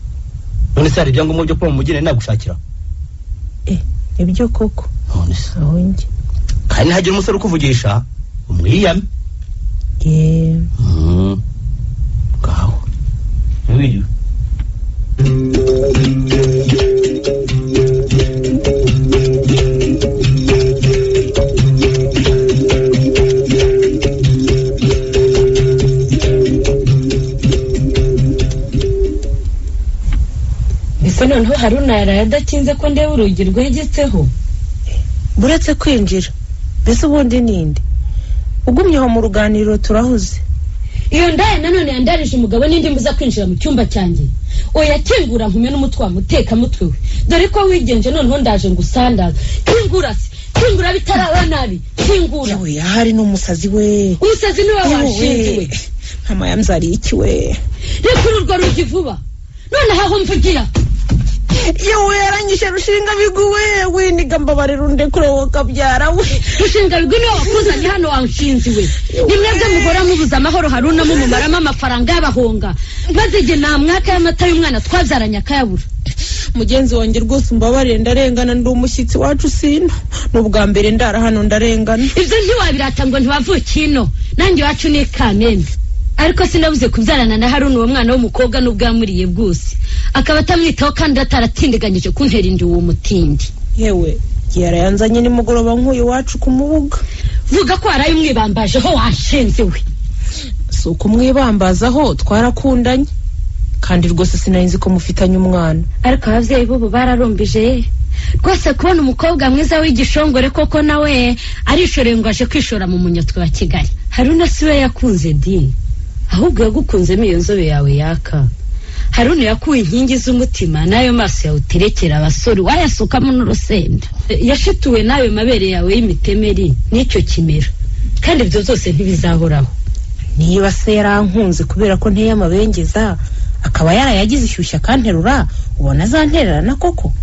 None se hari ibyangombwa byo kuba mu mujyi nagushakira? Ibyo koko. None se aho njye kandi ntihagira umusore ukuvugisha umwiyame. Ngaho wiriwe. Ese noneho Haruna yaraye adakinze ko ndeba urugi rwegetseho? Buretse kwinjira mbese ubundi ninde ugumye aho mu ruganiriro turahuze. Iyo ndaya nanone yandarije umugabo n'indi mbuza kwinjira mu cyumba cyanjye. Oya kingura nkume n'umutwe wa muteka mutwe we, dore ko wigenje noneho ndaje ngusandaza. Kingura se, kingura bitaraba nabi, kingura. Yewe ahari n'umusazi we. Umusazi niwe washinze we. Mama yamzariye iki we? Reka urwo rugi vuba noneho aho mvugira. Yewe yaranyishe Rushinga biguwe winiga mbabarira undekure wowe kabyara we. Rushinga bigwi niwe wakuzanye hano wanshinzi we. Ni mwebwe muhora mubuza amahoro Haruna mumumaramo amafaranga y'abahonga, maze igihe nta mwaka y'amata y'umwana twabyaranye akayabura. Mugenzi wanjye rwose umbabarire ndarengana, ndi umushyitsi wacu sino ni ubwa mbere ndara hano ndarengana. Ibyo ntiwabirata ngo ntiwavukiye ino, nanjye iwacu ni Kamembe. Ariko sinabuze kubyarana na Haruna uwo mwana w'umukobwa n'ubwo yamuriye bwose akaba atamwitaho kandi ataratindiganyije kuntera inda uwo mutindi. Yewe yarayanzanye nimugoroba nk'uyu wacu kumubuga. Vuga ko waraye umwibambajeho wanshinze we. Si ukumwibambazaho twarakundanye kandi rwose sinari nzi ko mufitanye umwana. Ariko ababyeyi b'ubu bararumbije rwose kubona umukobwa mwiza w'igishongore koko nawe arishoreye ngo aje kwishora mu munyotwe wa Kigali. Haruna si we yakunze dini, ahubwo yagukunzemo iyo nzobe yawe yaka. Haruna yakuye inkingi z'umutima n'ayo maso yawe uterekera abasore wayasukamo n'urusenda. Yashituwe n'ayo mabere yawe y'imitemeri n'icyo kimera, kandi ibyo byose ntibizahoraho. Niba se yarankunze kubera ko nteye amabengeza akaba yarayagize ishyushya akanterura, ubona azantererana koko?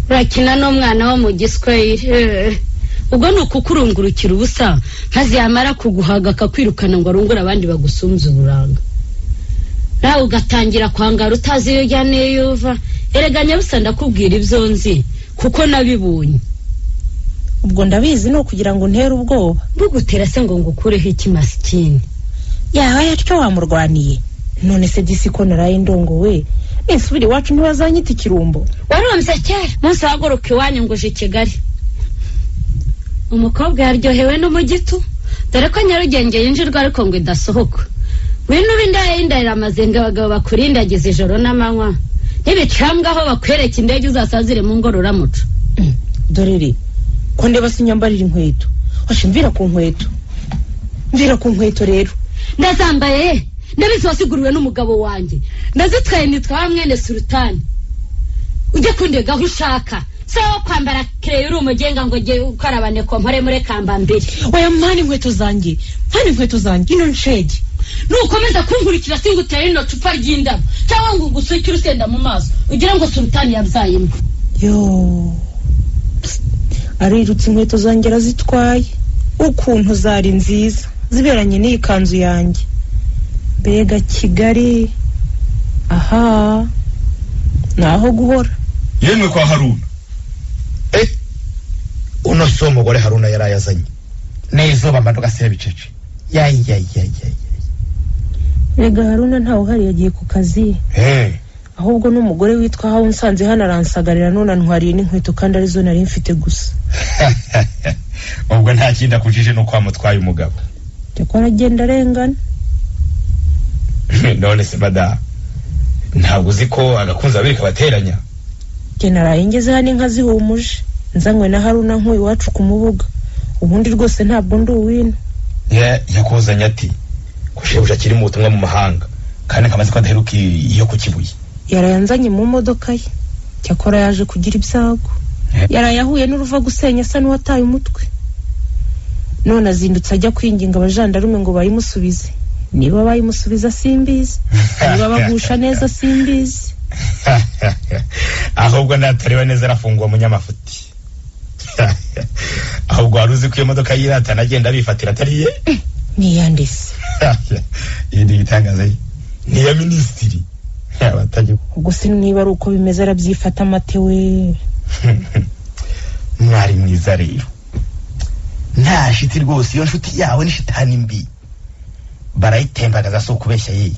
Urakina n'umwana wo mu giswahili ubwo ni ukukurungurukira ubusa, maze yamara kuguhaga akakwirukana ngo arungure abandi bagusumbye uburanga, nawe ugatangira kwangara utazi iyo ujya n'iyo uva. Erega nyabusa ndakubwira ibyo nzi kuko nabibonye. Ubwo ndabizi ni ukugira ngo ntere ubwoba. Bugutera se ngo ngukureho iki masikini? Yaba yatyo wamurwaniye. None se disi ko naraye ndongowe nisubira iwacu ntibazanyita ikirumbo? Warumbye kera munsi wahaguruka iwanyu ngo uje i Kigali. Umukobwa yaryohewe n'umugitu, dore ko Nyarugenge yinjirwa ariko ngo idasohoka. Wino indaya y'indahira amazenga abagabo bakurindagiza ijoro n'amanywa, n'ibicambwa aho bakwereka indege uzasazire mu ngororamuco. Dore ko ndeba sinyambarira inkweto, washe mvira ku nkweto, mvira ku nkweto rero. Ndazambaye ndabizi wasiguriwe n'umugabo wanjye, ndazitwaye nitwa wa mwene Sultani. Ujye kundega aho ushaka, sawa kwambara kereyo uri umugenga ngo jye ukarabane kompore muri kamba mbere. Oya mwana inkweto zanjye, mwana inkweto zanjye ino nshege. Nukomeza kunkurikira singutera ino cupa ry'indabo cyangwa ngo ngusuke urusenda mu maso ugira ngo Sultani yabyaye imbwa. Yo arirutse inkweto zanjye arazitwaye, ukuntu zari nziza ziberanye n'iyi kanzu yanjye. Mbega Kigali! Aha Naho guhora. Yemwe kwa Haruna. Uno si umugore Haruna yarayazanye. N'izuba mbanduka sebicece. Yayi yayi yayi. Rega Haruna ntawe uhari yagiye ku kazi. Ahubwo n'umugore witwa hawe unsanze hano aransagarira none antwariye n'inkweto kandi arizo nari mfite gusa. Ubwo nta kindi akujije nuko wamutwaye umugabo. Cyakora agenda arengana. None se madamu, ntabwo uzi ko agakunzi babiri kabateranya? Njye naraye ngeze hano inka zihumuje, nzanywe na Haruna nkuye iwacu ku Mubuga. Ubundi rwose ntabwo ndi uwino. Yakuzanye ati ko shebuja akiri mu butumwa mu mahanga kandi akamaze ko adaheruka iyo ku Kibuye. Yarayanzanye mu modoka ye, cyakora yaje kugira ibyago. Yaraye ahuye n'uruva gusenya asa n'uwataye umutwe. None azindutse ajya kwinginga abajandarume ngo bayimusubize. Niba bayimusubiza simbizi, niba bagusha neza simbizi. Ahubwo natareba neza arafungwa munyamafuti. Ahubwo wari uzi ko iyo modoka yiratana agenda abifatira atari ye? Niyandise. Iyi ni igitangaza ye. Ni iya minisitiri. Ubwo se niba ari uko bimeze arabyifata amate we. Mwari mwiza rero. Nta shiti rwose, iyo nshuti yawe ni shitani mbi. Barayitembagaza si ukubeshya ye.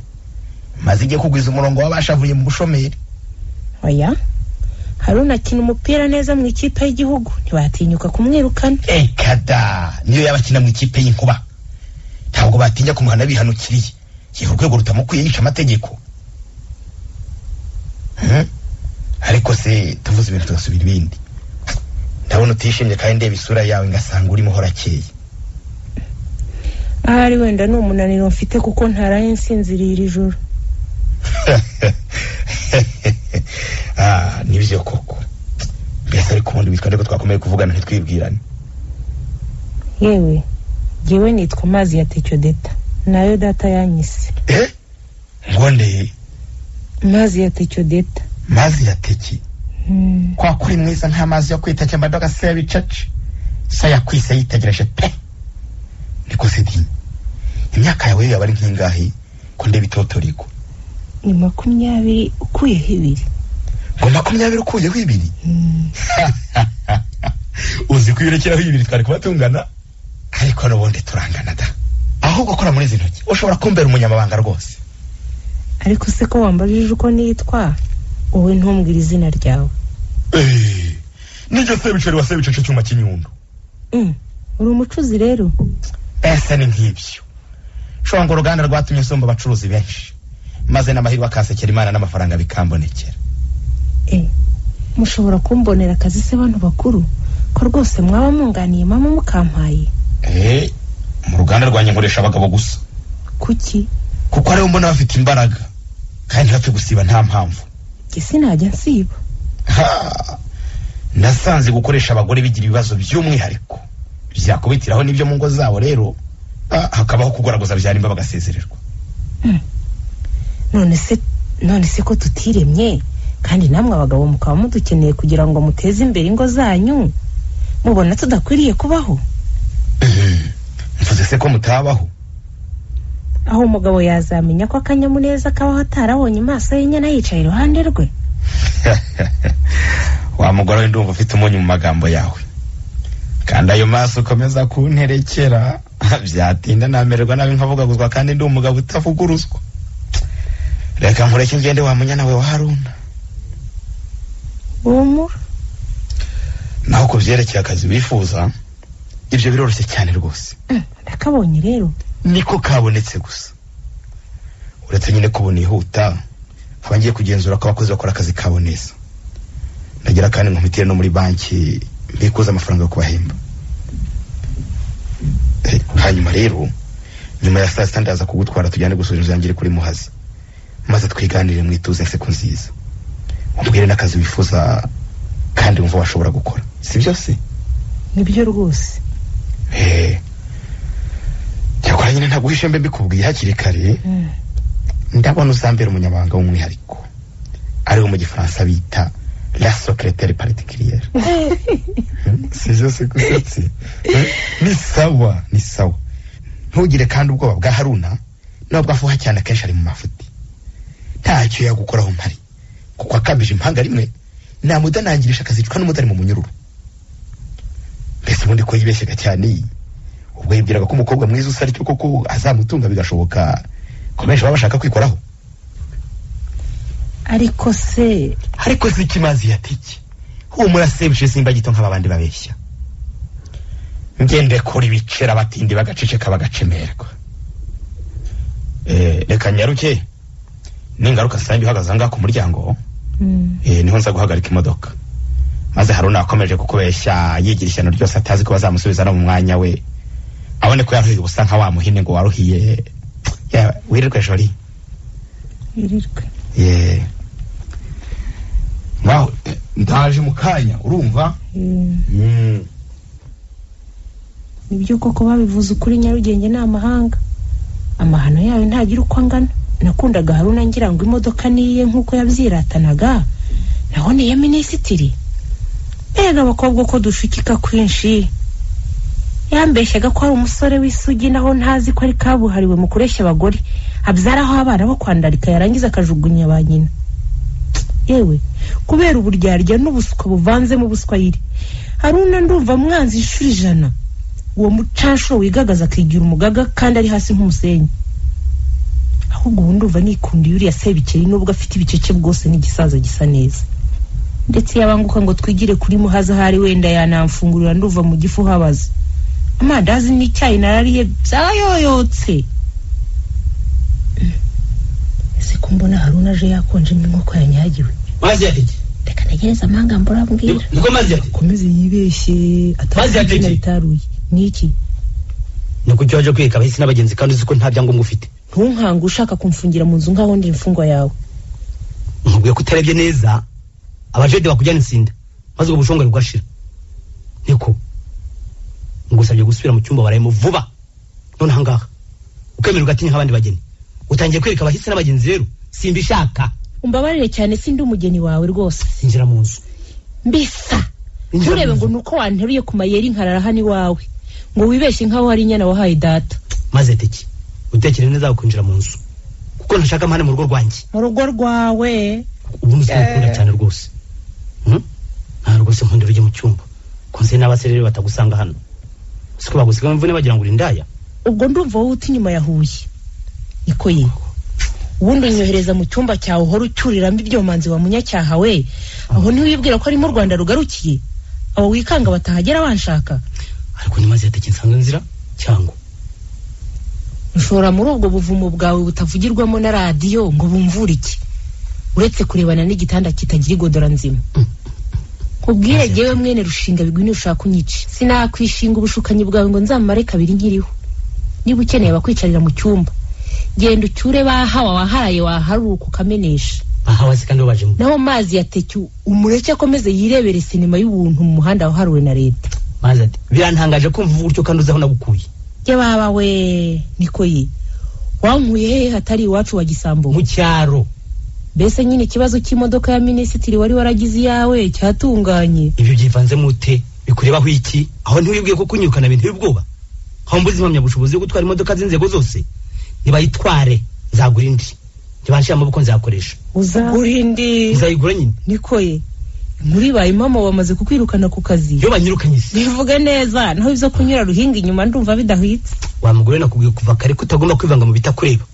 Maze igiye kugwiza umurongo w'abashavuye mu bushomeri. Oya, Haruna akina umupira neza mu ikipe y'igihugu, ntibatinyuka kumwirukana. Ekada, niyo yaba akina mu ikipe y'inkuba. Ntabwo batinya kumuhana bihanukiriye. Yewe urwego rutamukwiye yica amategeko. Ariko se tuvuze ibintu tugasubira ibindi. Ndabona utishimye kandi ndeba isura yawe ngasanga urimo horakeye. Ahari wenda ni umunaniro mfite kuko ntaraye nsinziriye iri joro. Nibyo koko. Mbese ariko ubundi bitwa ndiko twakomeye kuvugana ntitwibwirane. Yewe, jyewe nitwa Mazi ya Tecyodeta. Nayo data yanyise. Ngo nde? Mazi ya Tecyodeta. Mazi ya Teki. Kwa kuri mwiza nta mazi yo kwita cyangwa ndoga sebicace. Sa yakwise yitegereje pe. Niko se dini. Imyaka yawe yaba ari nk'ingahe ko ndeba itotoriko? Ni 20 ukuyeho 2. Ngo 20 ukuyeho 2? Uzi kwirekeraho 2 twari kuba tungana? Ariko n'ubundi turangana da. Ahubwo kora muri izi ntoki ushobora kumbera umunyamabanga rwose. Ariko se ko wambajije uko nitwa, wowe ntumbwira izina ryawe. Nijye sebiceri wa sebicace cyuma cy'inyundo. Uri umucuzi rero? Ese ni nk'ibyo. Shongo uruganda rwatumye nsumba abacuruzi benshi, maze n'amahirwe akasekera Imana n'amafaranga bikambonekera. Mushobora kumbonera akazi se bantu bakuru, ko rwose mwaba munganiye mama mukampaye? Mu ruganda rwanjye nkoresha abagabo gusa. Kuki? Kuko aribo mbona bafite imbaraga kandi ntibapfe gusiba nta mpamvu. Njye sinajya nsiba. Nasanze gukoresha abagore bigira ibibazo by'umwihariko byakubitiraho n'ibyo mu ngo zabo rero, hakabaho kugoragoza byarimba bagasezererwa. None se ko tutiremye kandi namwe abagabo mukaba mudukeneye kugira ngo muteze imbere ingo zanyu, mubona tudakwiriye kubaho? Mvuze se ko mutabaho? Aho umugabo yazamenya ko akanyamuneza kabaho atarabonye maso y'inyana yicaye iruhande rwe. Wa mugore we ndumva ufite umunyu mu magambo yawe, kandi ayo maso ukomeza kunterekera byatinda namererwa nabi nkavugaguzwa kandi ndi umugabo utavuguruzwa. Reka nkureke ngende wa munyana we wa Haruna. Humura. Naho ku byerekeye akazi wifuza, ibyo biroroshye cyane rwose. Ndakabonye rero. Niko kabonetse gusa. Uretse nyine ko nihuta, nkaba ngiye kugenzura ko abakozi bakora akazi kabo neza. Ndagira kandi nkomitire no muri banki mbikuza amafaranga yo kubahemba. Hanyuma rero nyuma ya saa sita ndaza kugutwara tujyane gusura inzu yanjye iri kuri Muhazi, maze twiganire mwituze inseko nziza, umbwire n'akazi wifuza kandi wumva washobora gukora. Si byose? Nibyo rwose. Cyakora nyine ntaguhishe mbe mbikubwiye hakiri kare. Ndabona uzambera umunyamabanga w'umwihariko, ariwo mu gifaransa bita la secrétaire particulière. Si byose gusetsi. Ni sawa, ni sawa. Ntugire kandi ubwoba bwa Haruna, nubwo afuha cyane akenshi ari mu mafuti. Ntacyo yagukoraho mpari. Kuko akambije impanga rimwe namudanangirisha akazicwa n'umudari mu munyururu. Mbese ubundi ko yibeshyaga cyane, ubwo yibwiraga ko umukobwa mwiza usa atyo koko azamutunga bigashoboka, ko benshi baba bashaka kwikoraho. Ariko se ariko si ikimazi yatiki, humura sebuje simba gito nk'aba bandi babeshya. Ngende kuri bicera batindi bagaceceka bagacemerwa. Reka nyaruke ningaruka sange uhagaze ahangaha ku muryango. Niho nza guhagarika imodoka, maze Haruna akomeje kukubeshya yigira ishyano ryose atazi ko bazamusubiza no mu mwanya we, abone ko yaruhiye ubusa nka wa muhine ngo waruhiye. Wirirwe Joli. Wirirwe. Ngaho ndaje mu kanya, urumva? Nibyo koko babivuze ukuri, Nyarugenge ni amahanga, amahano yayo ntagira uko angana. Nakundaga Haruna ngira ngo imodoka niye nk'uko yabyiratanaga, naho niya minisitiri. Mbega abakobwa ko dushukika kwinshi. Yambeshyaga ko ari umusore w'isugi, naho ntazi ko ari kabuhariwe mu kureshya abagore, abyaraho abana bo kwandarika yarangiza akajugunya ba nyina. Yewe kubera uburyarya n'ubuswa buvanzemo ubuswayiri, Haruna ndumva mwanzi inshuro 100. Uwo mucanshuro wigagaza akigira umugaga kandi ari hasi nk'umusenyi. Ahubwo ubu ndumva nikundiye uriya Sebikeri, nubwo afite ibicece bwose n'igisaza gisa neza. Ndetse yabanguka ngo twigire kuri Muhaza ahari wenda yanamfungurira, nduva mu gifu habaza. Amandazi n'icyayi narariye byayoyotse. Ese ko mbona Haruna aje yakonje nk'inkoko yanyagiwe? Mazi yateke. Reka ntegereze amanga mbura mbwira. Niko mazi yateke. Komeze yibeshye Mazi yateke. Bitaruye. Niki? Niko cyo waje kwika abahisi n'abagenzi kandi uzi ko nta byangombwa ufite. Ntunkanga ushaka kumfungira mu nzu nkaho ndi imfungwa yawe. Nkubwiye ko utarebye neza abajede bakujyana insinda maze ubwo bushongore bugashira. Niko ngusabye gusubira mu cyumba warayemo vuba none ahangaha ukemera ugatinya nk'abandi bageni. Utangiye kwereka abahisi n'abagenzi rero simbishaka. Umbabarire cyane sindi umugeni wawe rwose. Injira mu nzu. Mbisa nturebe ngo nuko wanteruye ku mayeri nkarara hano iwawe ngo wibeshye nkaho hari inyana wahaye data. Maze teki utekere neza kwinjira mu nzu kuko ntashaka amahane mu rugo rwanjye. Mu rugo rwawe ubu nzakunda cyane rwose. Nta rwose nkundira ujye mu cyumba ko nzi n'abaserere batagusanga hano. Siko bagusiga imvune bagira ngo urindaya. Ubwo ndumva wowe uti nyuma ya Huye. Niko ye. Ubundi unyohereza mu cyumba cyawe uhora ucyuriramo ibyomanzi wa munyacyaha we. Aho ntiwibwira ko ari mu Rwanda rugarukiye? Abo wikanga batahagera banshaka. Ariko ni mazi yateke nsanzwe nzira cyangwa ushora muri ubwo buvumo bwawe butavugirwamo na radiyo ngo bumvure iki? Uretse kurebana n'igitanda kitagira igodora nzima. Kubwire jewe mwene Rushinga bigwini ushaka unyice. Sinakwishinga ubushukanyi bwawe ngo nzamare kabiri nkiriho. Niba ukeneye abakwicarira mu cyumba, genda ucyure bahawa waharaye waharuka ukamenesha. Bahawa se kandi baje mu. Naho mazi yateke umureke akomeze yirebere sinema y'ubuntu mu muhanda waharuwe na leta. Mazi ati birantangaje kumva uburyo kandi uzaho nagukuye. Jye baba we niko ye. Wankuye hehe hatari iwacu wa Gisambo? Mu cyaro. Mbese nyine ikibazo cy'imodoka ya minisitiri wari waragize iyawe cyatunganye. Ibyo byivanze mute bikurebaho iki? Aho ntiwibwiye ko kunyirukana bintu y'ubwoba? Aho mbuze impamyabushobozi yo gutwara imodoka z'inzego zose? Nibayitware nzagura indi. Ntibanshira amaboko nzakoresha. Uzagura indi? Nzayigura nyine. Niko ye. Inkuru ibaye impamo bamaze kukwirukana ku kazi. Yo banyirukanye se. Bivuge neza naho ibyo kunyura ruhinga inyuma ndumva bidahwitse. Wa mugore nakubwiye kuva kare ko utagomba kwivanga mu bitakureba.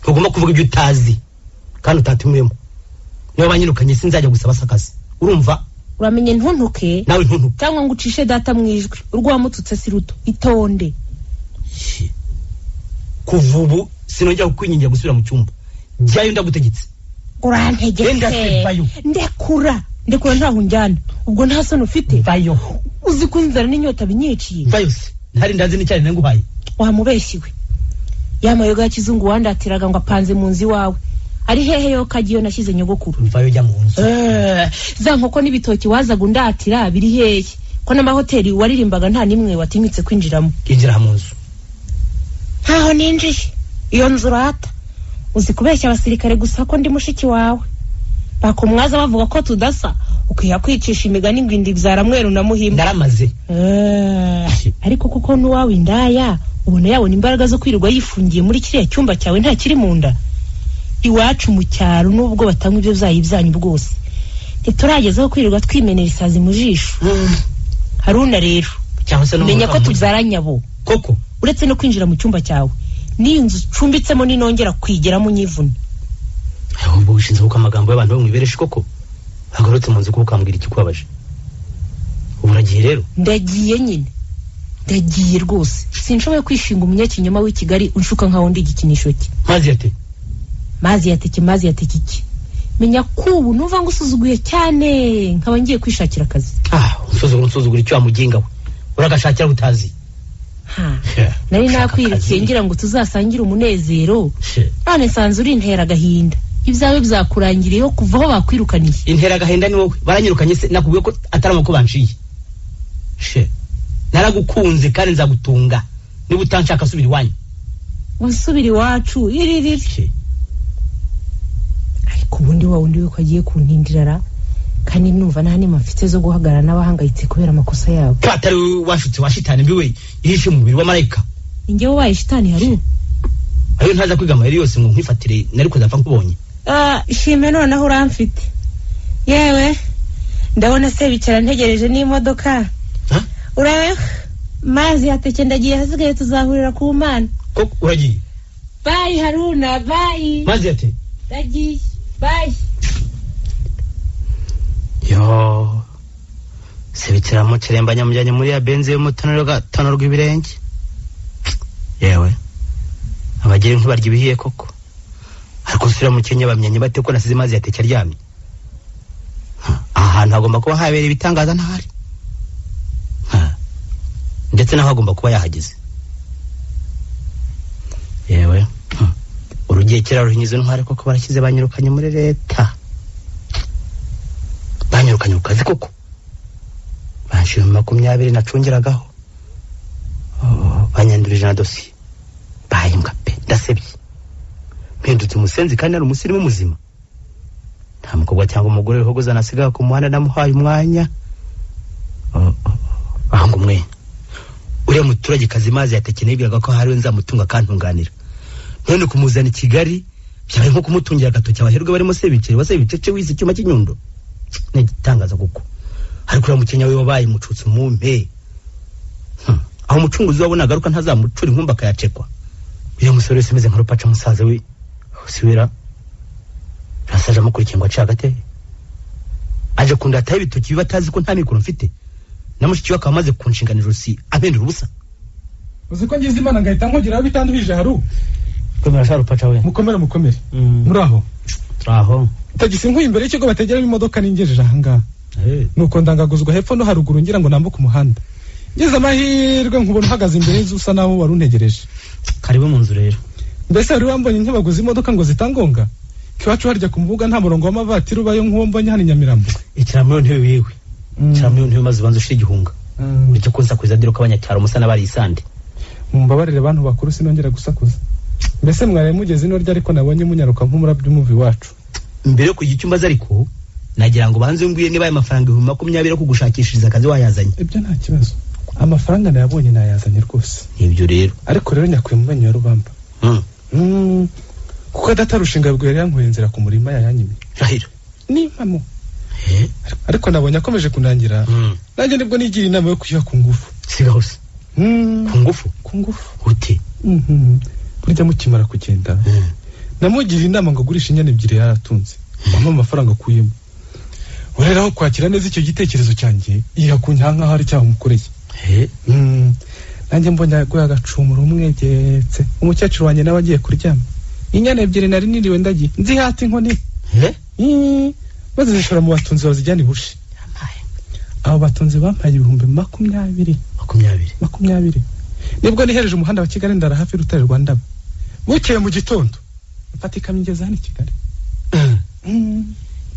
Ntugomba kuvuga ibyo utazi kandi utatumwemo. Niba banyirukanye sinzajya gusaba akazi. Urumva? Uramenye ntuntuke. Nawe ntuntuke. Cyangwa ngo ucishe data mwijwi. Urwamututse si ruto. Itonde. Kuva ubu sinongera kukwingingira gusubira mu cyumba. Jyayo ndagutegetse. Urantegetse. Ndekura. Ndekura ntaho njyana. Ubwo nta soni ufite. Vayo. Uzi ko inzara n'inyota binyiciye. Vayo se. Ntari ndazi n'icyari nanguhaye. Wamubeshyiwe. Ya mayoga ya kizungu wandatiraga ngo apanze mu nzu iwawe. Ari hehe yo kagiyo nashyize nyogokuru. Vayo jya mu nzu. Za nkoko n'ibitoki wazaga undatira biri hehe? Ko n'amahoteli waririmbaga nta nimwe watinyutse kwinjiramo. Injira mu nzu. Ntaho ninjiye. Iyo nzu urata. Uzi kubeshya abasirikare gusa ko ndi mushiki wawe. Bakumwaza bavuga ko tudasa. Ukwiye kwicisha imigani ngo indi byara mweru na muhima. Ndaramaze. Ariko kuko n'uwawe indaya ubona yabona imbaraga zo kwirirwa yifungiye muri kiriya cyumba cyawe nta kiri mu nda. Iwacu mu cyaro nubwo batanywa ibyo byayi byanyu bwose, ntituragezaho kwirirwa twimenera isazi mu jisho. Haruna rero, menya ko tubyaranye abo koko. Uretse no kwinjira mu cyumba cyawe, n'iyi nzu ucumbitsemo ninongera kwigeramo unyivune. Ahubwo wishinze kuko amagambo y'abantu bo mwibereshi koko. Hagarutse mu nzu kuko ukambwira ikikubabaje. Ubu uragiye rero? Ndagiye nyine, ndagiye rwose. Sinshoboye kwishinga umunyakinyoma w'i Kigali unshuka nkaho ndi igikinisho cye. Mazi yate? Mazi yateke, mazi yateke iki? Menya ko ubu numva ngusuzuguye cyane, nkaba ngiye kwishakira akazi. Ah, unsuzugura unsuzugura icyo wamuginga we. Uragashakira utazi. Ha. Nari nakwirukiye ngira ngo tuzasangire umunezero, none nsanze uri intera agahinda. Ibyawe byakurangiriyeho kuva aho bakwirukaniye. Intera agahinda ni wowe. Baranyirukanye se nakubwiye ko atari amako banciye. Naragukunze kandi nzagutunga. Niba utanshaka subira iwanyu. Wasubira iwacu iririri. Ariko ubundi wa wundi we ko agiye kuntindirara, kandi numva nta nima mfite zo guhagarara n'abahangayitse kubera amakosa yabo. Ko atari washutse wa shitani mbi we yihishe mu mubiri wa marayika. Ingewe wabaye shitani Haru? Ayo ntaza kwiga amayeri yose ngo nkwifatire, nari kuzapfa nkubonye. Shime noneho uramfite. Yewe ndabona se bicara ntegereje n'imodoka. Urabe mazi yateke ndagiye, hasigaye tuzahurira ku Mana. Koko uragiye? Bye Haruna, bye. Mazi yate? Ndagiye, bye. Yo sebikira mu kiremba nyamujyanye muri ya benzi y'umutonero gatono rw'ibirenge. Yewe abagira ntibarya ibihiye koko. Ariko sura mu Kenya bamyenye bate ko nasize mazi yateke aryamye. Aha hantu hagomba kuba habera ibitangaza ntahari. Ndetse naho agomba kuba yahageze. Yewe urugiye kera ruhinyizo ntware koko barashyize banyirukanye muri leta. Banyirukanye ku kazi koko. Banshira 20 nacungeragaho. Banyandurije na dosiye. Bayimbwa pe, ndasebye. Mpindutse umusenzi kandi ari umusirimu muzima. Nta mukobwa cyangwa umugore wihogoza nasigaye ku muhanda namuhaye umwanya. Aho ngo umwe uriya muturage kazi mazi yateke nibwiraga ko hari we nzamutunga akantunganira. None kumuzana i Kigali byabaye nko kumutungira agatoki abaherwe barimo sebikere wasebicece wize icyuma cy'inyundo. Ni igitangaza kuko. Ariko uriya mukenya we wabaye umucutsi mumpe. Aho umucunguzi wabona agaruka ntazamucura inkumba akayacekwa. Uriya musore wese ameze nka rupaca musaza we siwera. Rasaje amukurikiye ngo ace hagati. Aje kundataho ibitoki biba atazi ko nta mikoro mfite. Na mushiki we akaba amaze kunshinganira ijosi abendera ubusa. Uzi ko ngize Imana ngahita nkugeraho bitanduhije Haru? Komera sha rupaca we. Mukomere mukomere. Muraho. Turaho. Tagisi nkuye imbere y'ikigo bategeramo imodoka ningejeje aha ngaha. Nuko ndangaguzwa hepfo no haruguru ngira ngo nambuke umuhanda. Ngize amahirwe nkubona uhagaze imbere y'inzu usa naho wari untegereje. Karibu mu nzu rero. Mbese wari wambonye nkibaguza imodoka ngo zitangonga? Kiwacu harya ku mbuga nta murongo w'amavatiri ubayo nk'uwo mbonye hano i Nyamirambo. Icara muri ntebe wewe. Icara muri ntebe maze ubanze ushire igihunga. Uretse ko nsakuza diro k'abanyacyaro musa n'abari isande. Mumbabarire bantu bakuru sinongera gusakuza. Mbese mwaraye mugeze ino rya ariko nabonye munyaruka nk'umurabyo umuvi wacu. Mbere yo kujya icyumba ariko nagira ngo banze ngwiye niba aya mafaranga 20,000 yo kugushakishiriza akazi wayazanye. Ibyo nta kibazo. Amafaranga nayabonye nayazanye rwose. Ibyo rero. Ariko rero nyakuye mu menyo ya rubamba. Kuko adatarushinga bwo yari yankuye inzira ku murima yayanyimye. Rahira. Ni impamo. Ariko nabonye akomeje kunangira. Nanjye nibwo nigira inama yo kwiha ku ngufu. Siga hose. Ku ngufu? Ku ngufu. Ute? Burya mukimara kugenda. Namugira inama ngo agurishe inyana ebyiri yaratunze. Mama amafaranga akuyemo. Urera aho kwakira neza icyo gitekerezo cyanjye yiha kunyaha nkaho ari cyaho umukoreye. Nanjye mbonye aguye agacumura umwegetse. Umukecuru wanjye nawe agiye kuryama. Inyana ebyiri nari niriwe ndagiye nzihata inkoni. Maze zishora mu batunzi bazijyana ibushi. Abo batunzi bampaye 20,000. 20. Nibwo nihereje umuhanda wa Kigali ndara hafi y'urutare rwa Ndaba. Bukeye mu gitondo mfata ikamyo ngeze hano i Kigali.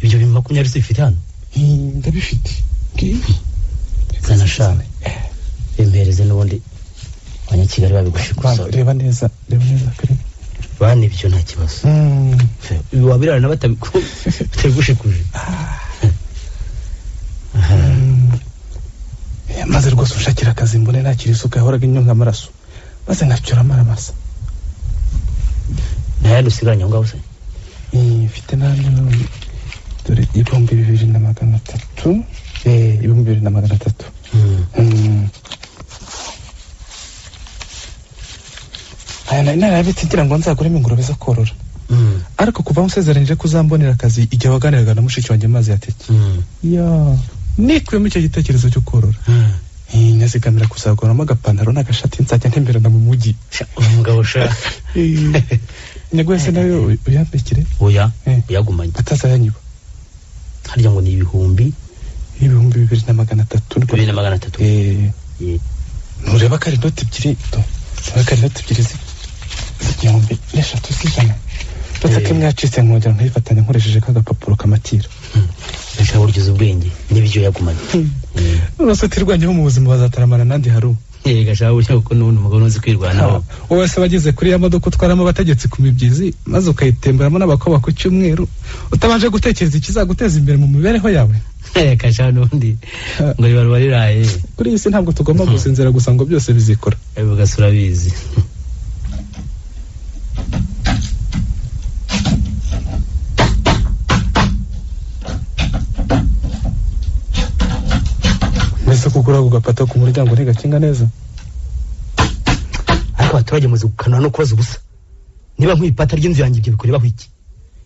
Ibyo 20,000 se bifite hano? Ndabifite. Zana sha. Bimpereze n'ubundi abanyakigali babigushikuza. Reba neza, reba neza kare. Bane ibyo nta kibazo. Wabirana n'abatabigushikuje. Maze rwose ushakira akazi mbone nakira isuka yahoraga inyonga amaraso. Maze nkacyura amaramasa. Ntayandi usigaranye aho ngaho se? Mfite n'andi dore 2300. 2300. Aya nari narabitse ngira ngo nzaguremo ingurube zo korora. Ariko kuva musezeranyije kuzambonera akazi igihe waganiraga na mushiki wanjye Mazi Yateke. Ya, nikuyemo icyo gitekerezo cyo korora. Nyazigamira kuzaguramo agapantaro n'agashati nzajya ntemberana mu mujyi. Umugabo sha. Nyagwese nayo uyambikire. Oya, uyagumanye. Atazayanyiba. Harya ngo ni ibihumbi 2300. 2300. Ntureba ko ari inoti ebyiri. Ntureba ko ari inoti ebyiri z'igihumbi n'eshatu z'ijana. Uretse ko imwe yacitse nkongera nkayifatanya nkoresheje k'agapapuro kamatira. Ndashaka buryo ubwenge n'ibyo yagumanye. Urose utirwanyeho mu buzima bazataramana nandi haru. Gashaka buryo kuko n'ubundi umugabo ntuzi kwirwanaho. Wowe se wageze kuri ya modoka utwaramo abategetsi ku mibyizi maze ukayitemberamo n'abakobwa ku cyumweru utabanje gutekereza ikizaguteza imbere mu mibereho yawe. Gashaka n'ubundi ngo ribaruwa riraye. Kuri iyi si ntabwo tugomba gusinzira gusa ngo byose bizikora. Ugasura bizi. Mbese kugura ugapata ku muryango ntigakinga neza. Ariko abaturage muzi gukanura no kubaza ubusa. Niba nk'ipata ry'inzu yanjye ibyo bikurebaho iki?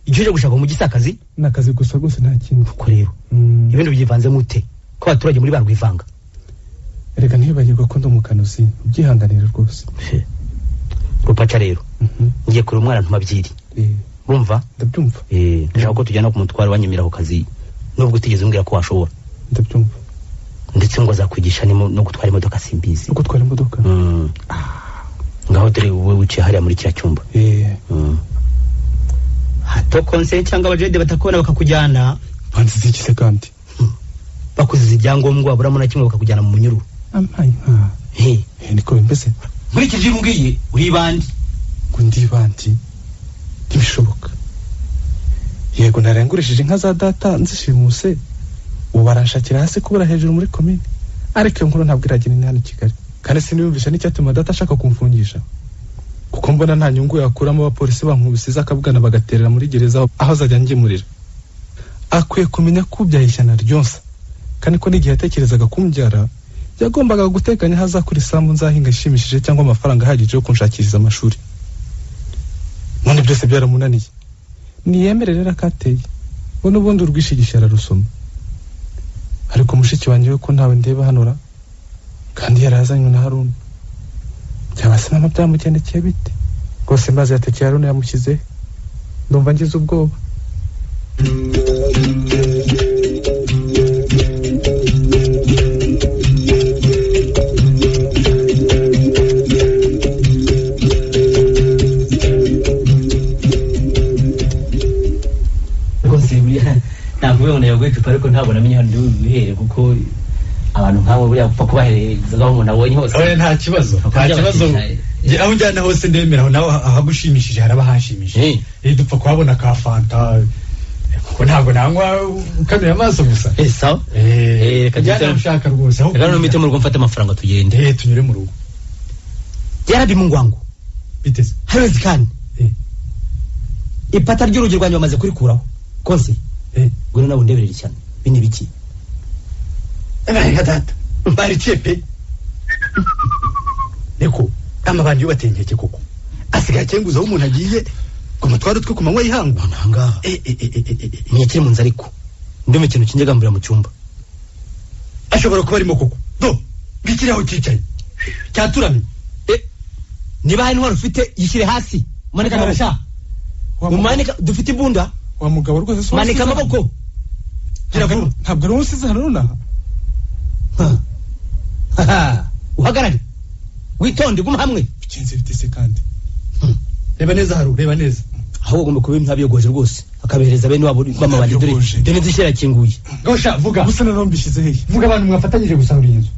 Icyo uje gushaka mu gisakazi? Ni akazi gusa rwose nta kindi. Uko rero ibintu byivanzemo ute ko abaturage muri barwivanga? Erega ntibagirwa ko ndi umukanuzi, ubyihanganire rwose. Rupaca rero ngiye kureba umwana ntumabyiri. Urumva? Ndabyumva. Ndashaka ko tujyana ku mutwaro wanyemera ako kazi nubwo utigeze umbwira ko washobora. Ndabyumva. Ndetse ngo azakwigisha no gutwara imodoka simbizi. No gutwara imodoka? Ngaho dore wowe wicaye hariya muri kiriya cyumba. Hato konse cyangwa abajede batakubona bakakujyana. Banziza iki se kandi? Bakuziza ibyangombwa waburamo na kimwe bakakujyana mu munyururu. Amaye nka. Niko bimeze. Nkurikije ibyo umbwiye uri ibandi. Ngo ndi ibandi? Ntibishoboka. Yego narengurishije inka za data nzishimuse. Ubu baranshakira hasi kubura hejuru muri komine. Ariko iyo nkuru ntabwo iragera hano i Kigali. Kandi siniyumvisha n'icyatuma data ashaka kumfungisha. Kuko mbona nta nyungu yakuramo abapolisi bankubisiza akabwana bagaterera muri gereza aho azajya ngemurira. Akwiye kumenya ko ubyaye ishyano ryonsa. Kandi ko n'igihe yatekerezaga kumbyara yagombaga gutekanya aho azakura isambu nzahinga ishimishije cyangwa amafaranga ahagije yo kunshakiriza amashuri. None byose byaramunaniye. Niyemere rero akateye. Bo n'ubundi urwishigisha ararusoma. Ariko mushiki wanjye we ko ntawe ndeba hanora kandi yarazanywe na Haruna. Byaba se mama byamugendekeye bite? Rwose Mazi Yatekeye Haruna yamushyize. Ndumva ngize ubwoba. Rwose buriya ntabwo ubona yaguye icupa ariko ntabwo namenye hano ndi bubihere kuko abantu nk'abo buriya gupfa kubahereza aho umuntu abonye hose. Oya nta kibazo, nta kibazo. Aho njyana hose ndemera, aho nawe ahagushimishije haraba hashimishije. Dupfa kuhabona ka fanta kuko ntabwo nangwa ukanuye amaso gusa. Sawa. Reka njyana ushaka rwose. Reka none mpite mu rugo mfate amafaranga tugende. Tunyure mu rugo. Yarabi mu ngwango. Biteze. Haiwezekani. Ipata ry'urugi rwanjye bamaze kurikuraho. Konse. Ngwino nawe undeberere cyane. Bini biki? Reka data. Bariciye pe. Niko amabandi yubatengeke koko. Asigaye akenguza aho umuntu agiye ngo mutware utwe ku manywa y'ihangu. Ntangaha. Ntiyakiri mu nzu ariko. Ndumva ikintu kinjagambura mu cyumba. Ashobora kuba arimo koko. Do, ngikiri aho cyicaye. Cyaturamye. Niba hari intwaro ufite yishyire hasi. Manika amaboko. Umanika dufite imbunda. Wa mugabo rwose so. Manika amaboko. Ntabwo ari usize Haruna. Uhagarare. Witonde guma hamwe. Bigenze bite se kandi? Reba neza Haru, reba neza. Ahubwo ugomba kuba ntabiyogoje rwose. Akabihereza bene wabo bamabandi dore. Dore nzishyira kinguye. Gosha vuga. Gusa narombishyize hehe? Vuga abantu mwafatanyije gusahura iyi nzu.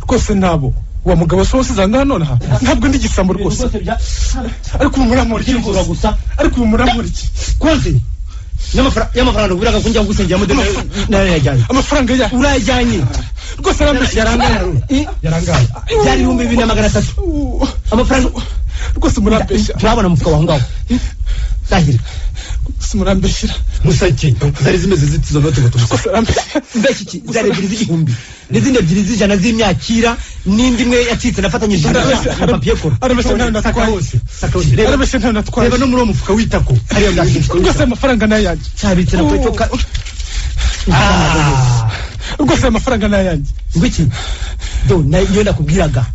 Rwose nabo. Wa mugabo so usize hano none aha. Ntabwo ndi igisambo rwose. Ariko ubu muramura iki gusa? Ariko ubu muramura iki? Konse. Y'amafaranga uburaga kunjya gusengera mu dore narayajyanye. Amafaranga ya urayajyanye. Rwose arambeshye yarangaye. Yarangaye. Byari 2300. Amafaranga rwose murambeshya. Turabona mufuka waho ngaho. Zahira. Murambeshyira. Musaki zari zimeze ziti izo note ngo tumusake? Mbese iki zari ebyiri z'igihumbi n'izindi ebyiri z'ijana z'imyakira n'indi imwe yacitse nafatanyije na papiye kora. Arabeshya ntayo natwaye. Arabeshya ntayo natwaye. Reba no muri uwo mufuka w'itako. Rwose amafaranga ni ayanjye. Cyabitse na cyo. Rwose amafaranga ni ayanjye. Ngwiki do niyo nakubwiraga.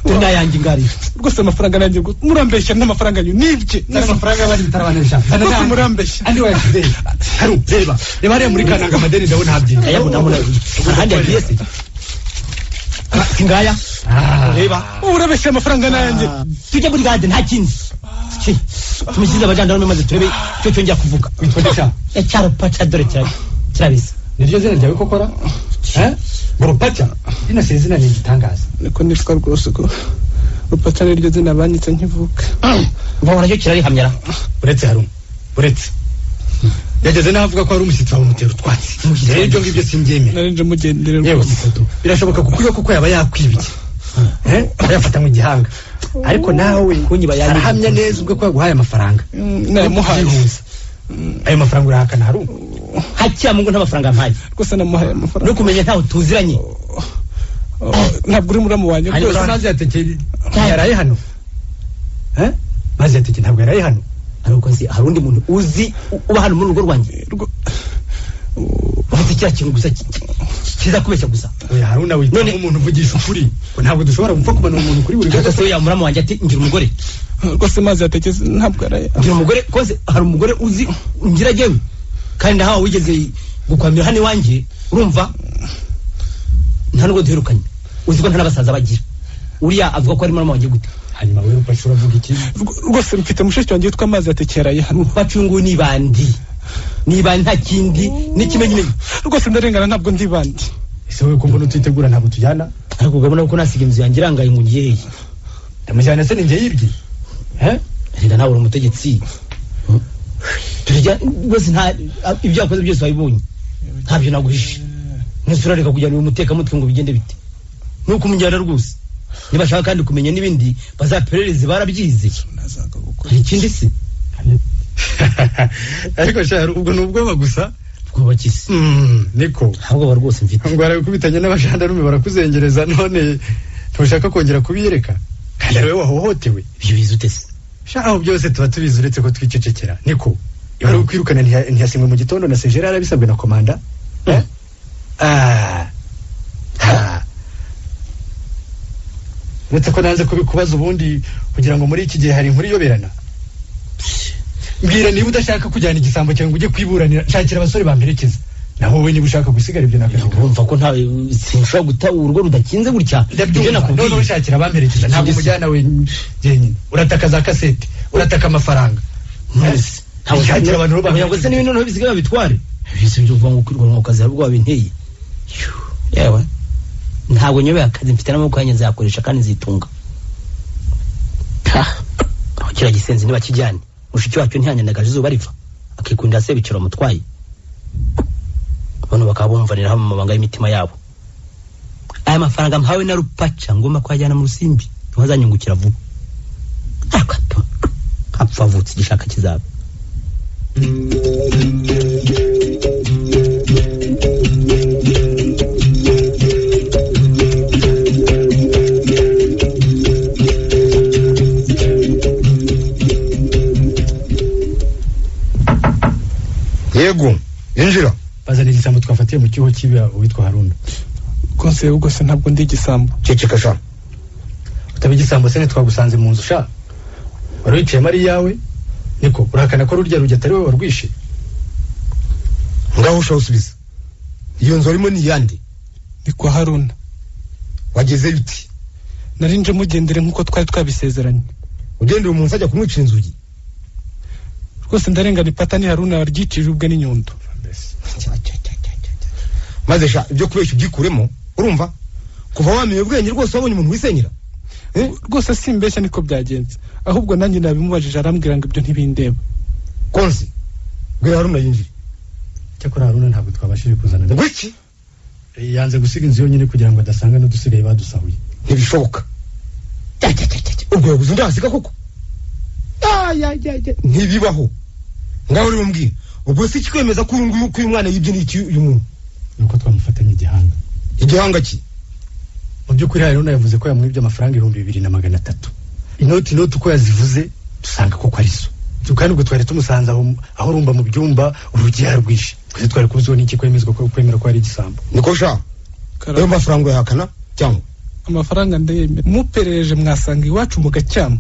Tuna yanjye ngari. Rwose amafaranga nanjye murambeshya n'amafaranga yanyu nibye. N'amafaranga bari bitarabanesha. Rwose murambeshya. Andi wayashyize. Haru reba. Reba hariya muri kananga amadeni ndabona ntabyinshi. Ayabona ndabona. Ahandi yagiye se. Singaya. Reba. Urabeshya amafaranga nanjye. Tujye muri gade nta kindi. Tumushyize abajandarume maze turebe icyo cyongera kuvuga. Witwa ndesha. Cyarupaca dore kirabisa. Niryo zina ryawe kokora? Rupaca rino si izina ni igitangaza. Niko nitwa rwose ko Rupaca niryo zina banyitse nkivuka. Mbona cyo kirarihamyara. Uretse Haruna, uretse yageze n'aho avuga ko ari umushyitsi wawe umutera utwatsi. Rero ibyo ngibyo simbyemera. Nari nje mugendere rwose. Birashoboka kuko kuko yaba yakwibye. Ayafata mu gihanga. Ariko nawe arahamya neza ubwo ko yaguhaye amafaranga. Nayamuhaye. Ayo mafaranga urahakana Haruna? Hakiya mungu nta mafaranga mpaye. Rwose namuhaye amafaranga. No kumenya ntaho tuziranye. Ntabwo uri muramu wanjye rwose. Mazi yateke yaraye hano. Mazi yateke ntabwo yaraye hano. Ariko nzi hari undi muntu uzi uba hano muri rugo rwanjye. Ufite kiriya kintu gusa kiza kubeshya gusa. Oya Haruna witwa umuntu uvugisha ukuri. Ntabwo dushobora gupfa kumanura umuntu kuri buri gato. Se ya muramu wanjye ati ngira umugore. Rwose mazi yateke ntabwo yaraye. Ngira umugore kose hari umugore uzi ngira jewe. Kandi ndahawe wigeze gukwamira hano iwanjye urumva nta nubwo duherukanye uzi ko nta n'abasaza bagira. Uriya avuga ko ari muramu wanjye gute? Hanyuma we Rupaca uravuga iki? Rwose mfite mushiki wanjye witwa Mazi yateke yaraye hano. Rupaca uyu nguyu ni ibandi. Ni ibandi nta kindi n'ikimenyimenyi. Rwose ndarengana ntabwo ndi ibandi. Ese wowe ko mbona utitegura ntabwo tujyana? Ariko ugabona ko nasiga inzu yanjye irangaye ngo ngiye hehe? Ndamujyana se ni njye yibye? Reka nawe uri umutegetsi. Turya rwose nta ibyo yakoze byose wabibonye. Ntabyo naguhishe. Ntusura reka kujyana uyu mutekamutwe ngo bigende bite. Nuko umujyana rwose. Nibashaka kandi kumenya n'ibindi bazaperereze barabyize. Hari ikindi se? Ariko sha ubwo ni ubwoba gusa. Ubwoba kisi. Niko. Ntabwo rwose mfite. Ngo barabikubitanye n'abajandarume barakuzengereza none ntushaka kongera kubiyereka. Kandi wowe wahohotewe. Ibyo bizi ute se? Sha aho byose tuba tubizi uretse ko twicecekera. Niko. Ibari kwirukana ntiyasinywe mu gitondo na Sejera yarabisabwe na komanda. Uretse ko nanze kubikubaza ubundi kugira ngo muri iki gihe hari inkuru iyoberana. Mbwira niba udashaka kujyana igisambo cyawe ngo ujye kwiburanira, nshakira abasore bamperekeza. Naho wowe niba ushaka gusigara ibyo nakazi. Urumva ko nta sinshobora guta urugo rudakinze gutya. Ibyo nakubwiye. None ushakira abamperekeza ntabwo umujyana we jyenyine. Urataka za kasete, urataka amafaranga. Nshakira abantu ngo se n'ibintu noneho bisigaye babitware. Ibyo byo uvuga ngo kwirwa mu kazi hari ubwo wabinteye. Yewe. Ntabwo nyobeye akazi mfite n'amaboko yanjye nzayakoresha kandi nzitunga. Aho kiriya gisenzi niba kijyane mushiki wacu ntiyanyandagaje izuba riva akikundira sebikiro mutwaye. Bano bakaba bumvanira hamwe mu mabanga y'imitima yabo. Aya mafaranga mpawe na Rupaca ngomba kuyajyana mu rusimbi niho azanyungukira vuba. Ariko apfa avutse igishaka kizaba. Yego, injira. Bazana igisambo twafatiye mu cyuho kiba uwitwa Haruna. Konseye rwose ntabwo ndi igisambo. Ceceka sha. Utaba igisambo se ntitwagusanze mu nzu sha. Wari wicayemo ari iyawe? Niko, urahakana ko rurya rugi atari wowe warwishe? Ngaho ushaho usubiza. Iyo nzu warimo ni iyande? Ni kwa Haruna. Wagezeyo uti? Nari nje mugendere nk'uko twari twabisezeranye. Ugendera umuntu ajya kumwicira inzugi? Rwose ndarengana ipata ni Haruna waryicije ubwe n'inyundo. Maze sha ibyo kubeshya ubyikuremo, urumva? Kuva wamenye ubwenge rwose wabonye umuntu wisenyera. Rwose simbeshya niko byagenze. Ahubwo nanjye nabimubajije arambwira ngo ibyo ntibindeba. Konsi, bwira Haruna yinjire. Cyakora Haruna ntabwo twabashije kuzana. Ngwiki? Yanze gusiga inzu yonyine kugira ngo adasanga n'udusigaye badusahuye. Ntibishoboka. Ubwo yabuze undi ahasiga koko? Ntibibaho. Ngaho uri mumbwira. Ubwo si kikwemeza ko uyu nguyu ko uyu mwana yibye ni iki uyu muntu? Nuko twamufatanye igihanga. Igihanga ki? Mu by'ukuri Haruna yavuze ko yamwibye amafaranga 2300. Inoti uko yazivuze dusanga koko ari zo. Kandi ubwo twari tumusanze aho urumba mu byumba urugi yarwishe. Twese twari kuziho n'iki kwemezwa ko kwemera ko ari igisambo. Niko sha. Ayo mafaranga yahakana cyangwa amafaranga ndayemera. Muperereje mwasanga iwacu mu Gacyamo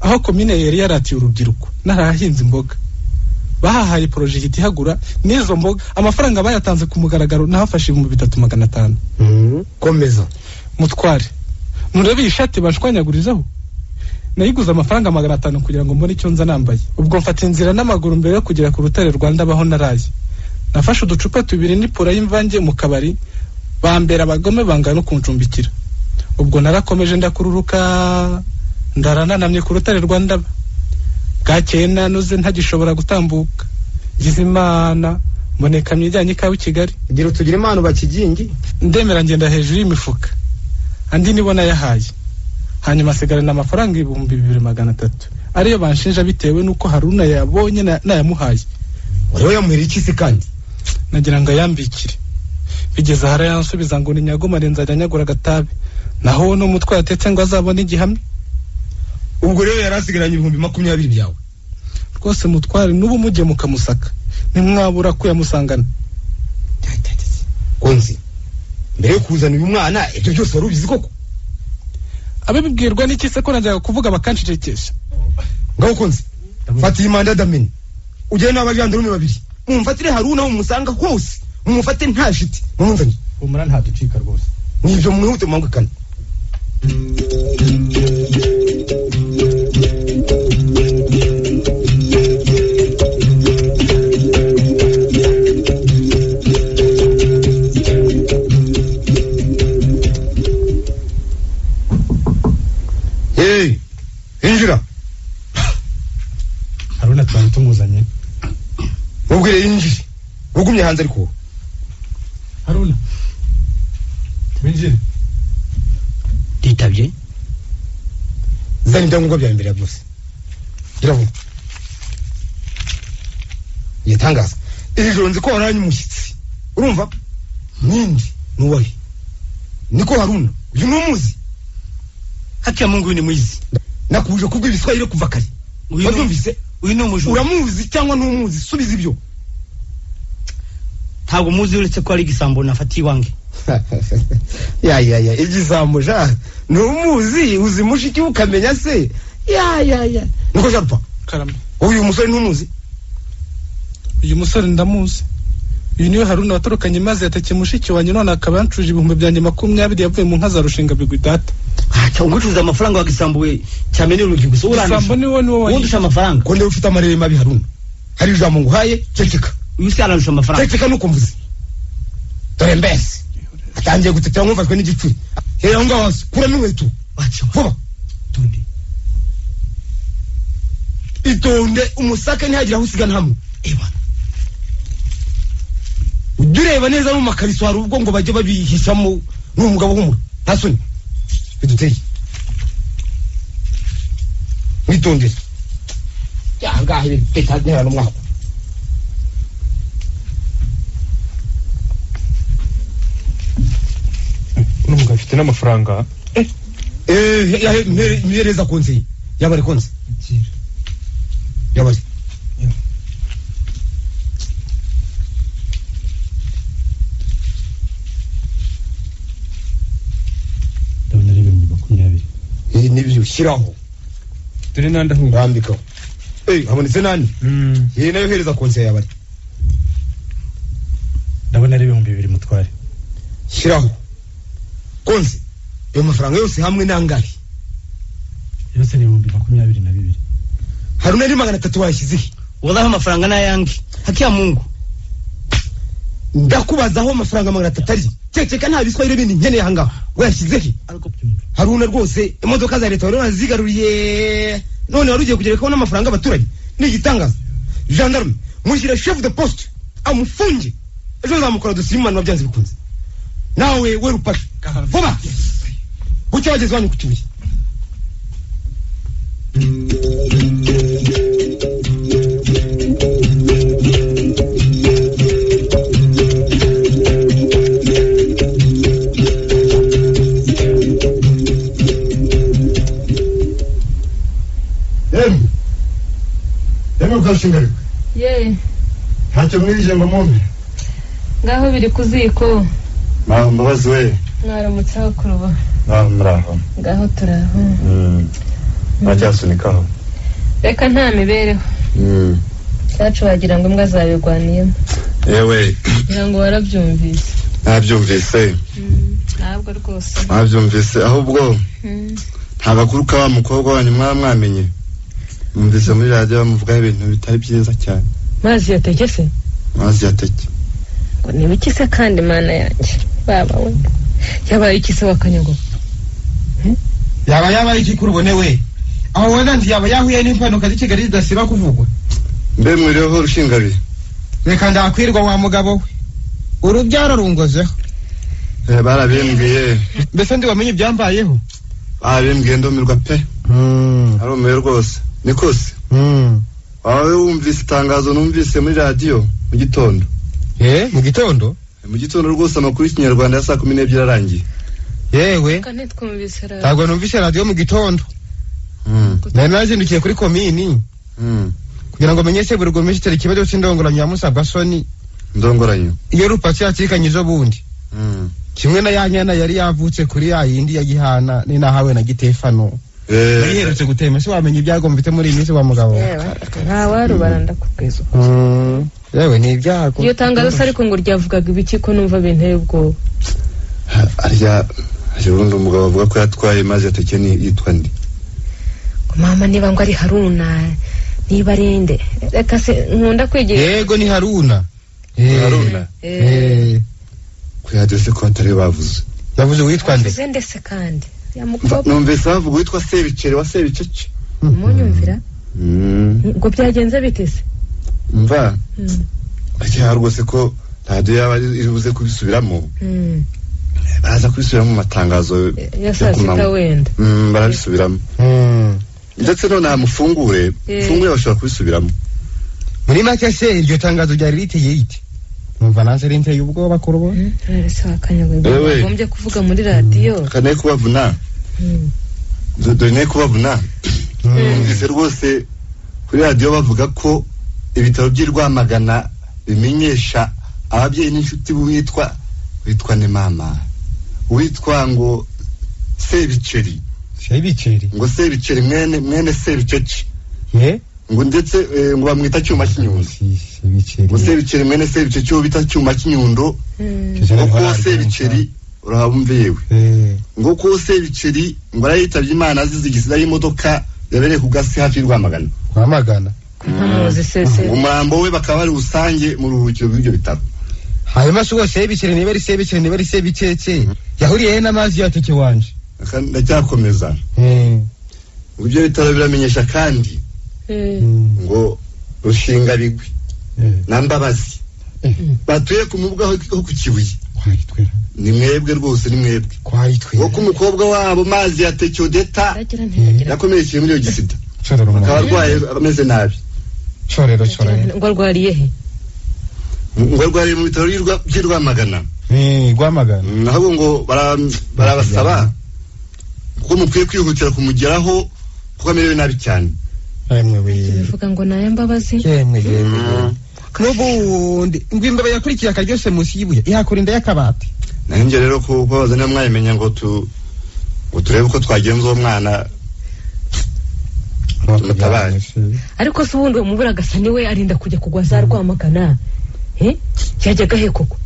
aho komine yari yaratiye urubyiruko narahinze imboga. Bahahaye project ihagura n'izo mboga amafaranga bayatanze ku mugaragaro nahafashe 3500. Komeza. Mutware murebe iyi shati bashwanyagurizaho nayiguze amafaranga 500 kugira ngo mbone icyo nza nambaye. Ubwo mfata inzira n'amaguru mbere yo kugera ku rutare Rwanda baho naraye. Nafashe uducupa tubiri n'ipura y'imvange mu kabari bambera abagome banga no kuncumbikira. Ubwo narakomeje ndakururuka ndarananamye ku rutare Rwanda bwakeye nanuze ntagishobora gutambuka. Ngize Imana mboneka ijyanye ikawa i Kigali. Gira utugire impano bakigingi. Ndemera ngenda hejuru y'imifuka andi nibo nayahaye. Hanyuma asigarana amafaranga 2300 ariyo banshinja bitewe nuko Haruna yabonye nayamuhaye. Wari yamuhera iki se kandi? Nagira ngo ayambikire. Bigeze ahara yansubiza ngo ni nyagomare nzajya nyagura agatabi. Naho no mutwe yatetse ngo azabone igihamya. Ubwo rero yarasigaranye 20,000 byawe. Rwose mutware n'ubu mujye mukamusaka ntimwabura kuyamusangana. Konzi mbere yo kuzana uyu mwana ibyo byose wari ubizi koko? Abibwirwa n'iki se ko najyaga kuvuga bakancecekesha? Ngaho Konzi fata iyi manda dameni ujyane n'abajandarume babiri mumfatire Haruna mumusanga hose mumufate nta shiti mumuzanye. Humura ntaducika rwose. Nibyo mwihute mwangukane. Hey, injira. Haruna twari tumuzanye. Mubwire yinjire. Ugumye hanze ariko. Haruna. Winjire. Nditabye. Zana ibyangombwa byawe imbere ya byose. Gira vuba. Yitangaza. Iri joro nzi ko waranye umushyitsi. Urumva? Nindi nuwahe. Niko Haruna, uyu numuzi. Haki ya Mungu ni mwizi. Nakuje kubwo ibiswahili kuva kare. Wabyumvise? Uyu ni umujura. Uramuzi cyangwa ntumuzi? Subiza ibyo. Ntabwo muzi uretse ko ari igisambo nafatiye iwange. Ya ya ya, igisambo ja. Ntumuzi, uzi mushiki ukamenya se. Ya ya ya. Niko Jarpa. Karame. Uyu musore ntumuzi? Uyu musore ndamuzi. Uyu niwe Haruna watorokanye maze yateke mushiki wanjye none akaba yancuje 20,000 yavuye mu nka za Rushinga bigwi data. Acha ungucuza amafaranga wagisambuwe cyamenye urugi gusa urandusha. Igisambo ni wowe niwo wandusha amafaranga. Ko ndiwe ufite amarere mabi Haruna. Hari ijambo nguhaye ceceka. Uyu se arandusha amafaranga. Ceceka nuko mvuze. Dore mbese. Atangiye gutetera nkumvashwe n'igicuri. Hera aho ngaho hasi kuramo inkweto. Vuba. Itonde. Itonde umusaka ntihagira aho usigana hamwe. Ewa. Ujye ureba neza mu makariso hari ubwo ngo bajye babihishamo n'umugabo w'umura. Nta soni. Biduteye. Mwitondere. Yangahe bitantera n'umwaka. N'umugabo afite n'amafaranga. Mpereza konse. Yabari konse. Yabari. Ndabona ari 20,000. Nibyo shyiraho. Dore nandi aho. Rambikaho. Habonetse nani? Ye nayo hereza konse yabari. Ndabona ari 2000 mutware. Shyiraho. Konse. Ayo mafaranga yose hamwe nangahe? Yose ni 22,000. Haruna ni 300 wayashyize. Wallahi amafaranga nayange. Haki ya Mungu. Ndakubaza aho amafaranga 300 ari. Ceceka nta biswahili bindi nkeneye aha ngaha. Wayashyize he? Haruna rwose imodoka za leta wari wazigaruriye. None wari ugiye kugerekaho n'amafaranga abaturage. Ni igitangaza. Gendarme, mushyire chef de poste amufunge. Ejo nzamukora dosiye imana byanze bikunze. Nawe we rupasha. Vuba. Bucya wageze wanyu ku Kibuye. Arimo kwashinga. Ye. Ntacyo mwirije ngo mumpe. Ngaho biri kuziko. Mama mbabazi we. Mwaramutse aho kuruba. Naho muraho. Ngaho turaho. Ntacyasunika. Reka nta mibereho. Cyacu wagira ngo imbwa zabigwaniyemo. Yewe. Ngira ngo warabyumvise. Nabyumvise. Ntabwo rwose. Nabyumvise ahubwo. Nta bakuru ka wa mukobwa wanyu mwamenye. Numvise muri radio bamuvugaho ibintu bitari byiza cyane. Mazi yateke se? Mazi yateke. Ngo ni biki se kandi mana yanjye? Baba we. Yabaye iki se wakanyago? Yaba yabaye iki kuri ubone we? Aho wenda nti yaba yahuye n'impanuka z'i Kigali zidasiba kuvugwa. Mbe mwiriweho Rushingabi. Reka ndakwirwa wa mugabo we. Urubyaro rungozeho. Barabimbwiye. Mbese ndi wamenye ibyambayeho? Barabimbwiye ndumirwa pe. Arumiwe rwose. Nikose. Wawe wumvise itangazo numvise muri radio mu gitondo. Mu gitondo? Mu gitondo rwose amakuru y'ikinyarwanda ya saa 12 arangiye. Yewe. Ntabwo numvise radio mu gitondo. Nari nazindukiye kuri komini. Kugira ngo menye se burugumishiteri ikibazo cy'indongoranyo ya Musabwa Soni. Ndongoranyo. Iyo rupatsi yakikanye izo bundi. Kimwe na ya nyana yari yavutse kuri ya yindi ya Gihana ni nahawe na Gitefano. Yiherutse gutema se wamenye ibyago mfite muri iyi minsi wa mugabo. Nta warubara ndakubwiza uko. Yewe ni ibyago. Iyo tangazo se ariko ngo ryavugaga ibiki ko numva binteye ubwoba. Arya ubundi umugabo avuga ko yatwaye mazi yateke ni yitwa ndi. Mama niba ngo ari Haruna niba arinde reka se nkunda kwigira. Yego ni Haruna. Haruna. Kuri radio se ko atari bavuze. Yavuze witwa nde? Yavuze ndese kandi. Ya mukobwa. Numvise bavuga witwa Sebiceri wa Sebicece. Munyumvira? Ngo byagenze bite se? Mva. Akira rwose ko radio yaba iribuze kubisubiramo. Baraza kubisubiramo mu matangazo ya saa sita wenda. Barabisubiramo. Ndetse none amufungure, fungure bashobora kubisubiramo. Muri make se iryo tangazo ryari riteye ite? Numva nanze rinteye ubwoba kurubo. Ese wakanyago bagombye kuvuga muri radio. Kane kubavuna. Dore kubavuna. Numvise rwose kuri radio bavuga ko ibitaro by'i Rwamagana bimenyesha ababyeyi n'inshuti witwa ne mama. Witwa ngo Sebiceri. Sebiceri. Ngo Sebiceri mwene Sebicece. Ngo ndetse ngo bamwita cyuma cy'inyundo. Ngo Sebiceri mwene Sebicece bita cyuma cy'inyundo. Ngo ko Sebiceri urahabumve yewe. Ngo ko Sebiceri ngo arayitabye Imana azize igisida y'imodoka yabereye ku gasi hafi y'Rwamagana. Rwamagana. Ntamuzi sese. Umurambo we bakaba bari usange mu ruhukiro rw'ibyo bitaro. Hanyuma se Sebiceri niba ari Sebiceri niba ari Sebicece yahuriye he n'amazi yateke wanje? Ndacyakomeza. Ibyo bitaro biramenyesha kandi ngo Rushinga bigwi na Mbabazi batuye ku mubuga ho ku Kibuye. Ni mwebwe rwose ni mwebwe. Ngo ko umukobwa wabo mazi yateke Odeta yakomerekeye muri iyo gisida. Akaba arwaye ameze nabi. Chorero. Ngo arwariye he? Ngo arwariye mu bitaro by'i Rwamagana. Rwamagana. Ahubwo ngo barabasaba kuko mukwiye kwihutira kumugeraho kuko amerewe nabi cyane. Bivuga ngo naye Mbabazi. Yemwe. N'ubundi ngo imbeba yakurikiye akaryose munsi y'ibuye ihakura inda y'akabati. Nanjye rero kubabaza niba mwayimenya ngo turebe uko twagenza uwo mwana tumutabare. Ariko se ubundi uwo mubura agasa niwe arinda kujya kugwa za Rwamagana. Yajyaga he koko?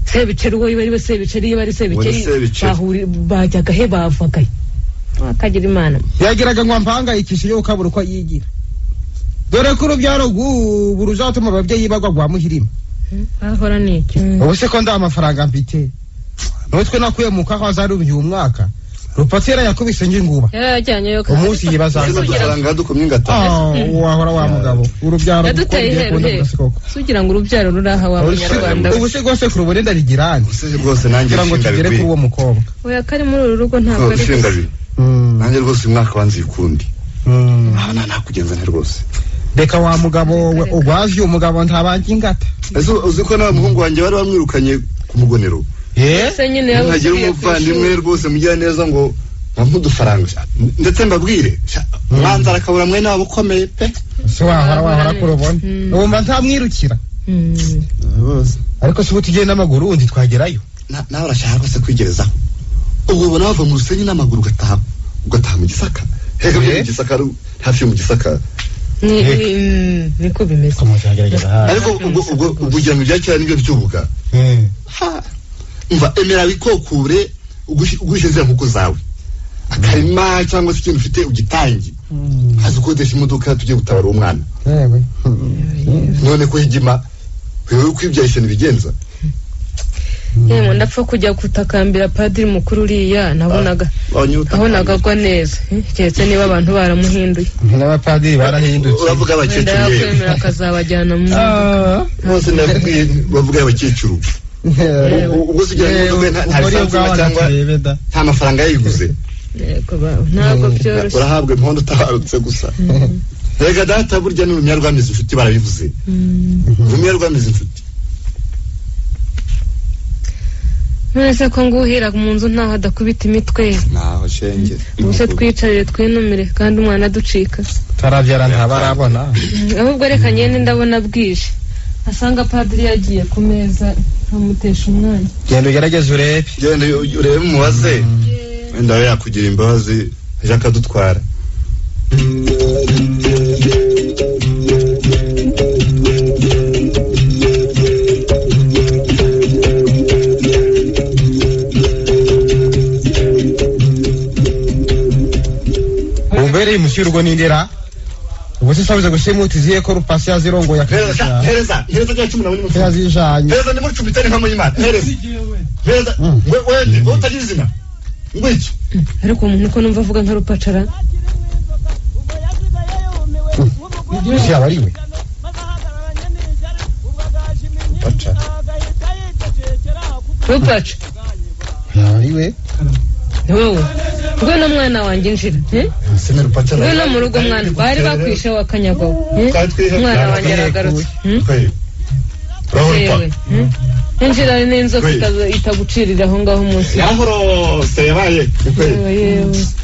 Sebiceri uwo iba ari we Sebiceri iba ari Sebiceri bajyaga he bavagaye. Akagira Imana. Yagiraga ngo ampangayikishe yo ukabura uko yigira. Dore ko urubyaro rw'ubu ruzatuma ababyeyi bagwa rwa Muhirima. Ahora niki? Ubu se ko nda amafaranga mfite. Nutwe nakuye mu kaho azarubye uyu mwaka. Rupatira yakubise nginguba. Yarajyanye yo. Umunsi yibaza amafaranga dukomye ingata. Wahora wa mugabo. Urubyaro rukunda sugira ngo urubyaro ruraha wa munyarwanda. Ubu se rwose kurubone ndabigirane. Ubu rwose nanjye ngo tugere kuri uwo mukobwa. Oya kari muri uru rugo ntabwo ari. Nanjye rwose uyu mwaka wanze ikundi. Nta nakugenza nte rwose. Reka wa mugabo we ugwaje umugabo ntabanje ingata. Ese uzi ko nawe muhungu wanjye bari bamwirukanye ku mugonero. Ese nyine yabuze umuvandimwe rwose mugira neza ngo nkamudufaranga ndetse mbabwire mwanzara akabura mwene wabo ukomeye pe. Se wahora kurubona wumva ntamwirukira. Ariko se ubu tugiye n'amaguru undi twagerayo. Nawe urashaka rwose kwigerezaho. Ubwo ubona wava mu Rusenyi n'amaguru ugataha mu Gisaka. Hega mu Gisaka hafi yo mu Gisaka. Niko bimeze. Ariko ubwo ugira ngo ibya kera nibyo byubuga. Umva emera wikokure ugurishe ziriya nkoko zawe. Akarima cyangwa se ikintu ufite ugitange. Haza ukodesha imodoka tujye gutabara uwo mwana. None ko higima wewe kwibyaye ishyano bigenza. Yemwe ndapfa kujya gutakambira padiri mukuru uriya nabonaga nabonaga agwa neza, keretse niba abantu baramuhinduye. N'abapadiri barahindutse. Uravuga abakecuru yewe. Yakwemera akazabajyana mu modoka. Bose ndabwiye bavuga abakecuru. Ubwo se ugira ngo nta lisansi cyangwa nta mafaranga yayiguze. Yego ntabwo byoroshye. Urahabwa impondo utabarutse gusa. Rega data burya ni urumya rwamize inshuti barabivuze. Urumya rwamize inshuti. None ko nguhira mu nzu ntaho adakubita imitwe. Naho shenge. Ubuse twicarire twinumire kandi umwana aducika. Tarabyara ntabarabona. Ahubwo reka ngende ndabona bwije. Asanga padiri yagiye ku meza nkamutesha umwanya. Genda ugerageze urebe. Genda urebe umubaze. Wenda we yakugira imbabazi aje akadutwara. Umbereye umushyirwa n'indera. Ubwo se sabuze gushimuta iziye ko rupasi yazirongoye akazijana. Hereza hereza rya 14 mu yazijanye. Hereza ni muri 15 nka muyimana. Hereza. Hereza wewe wowe utagira izina. Ngwiki. Ariko umuntu ko numva avuga nka rupacara. Ese yaba ari we? Rupacara. Rupaca. Yaba ari we? Wowe. Ngwino mwana wanjye injira. Ngwino mu rugo mwana bari bakwishe wakanyagwa. Mwana wanjye aragarutse. Injira n'inzoka itagucirira aho ngaho munsi. Yahoro se yabaye.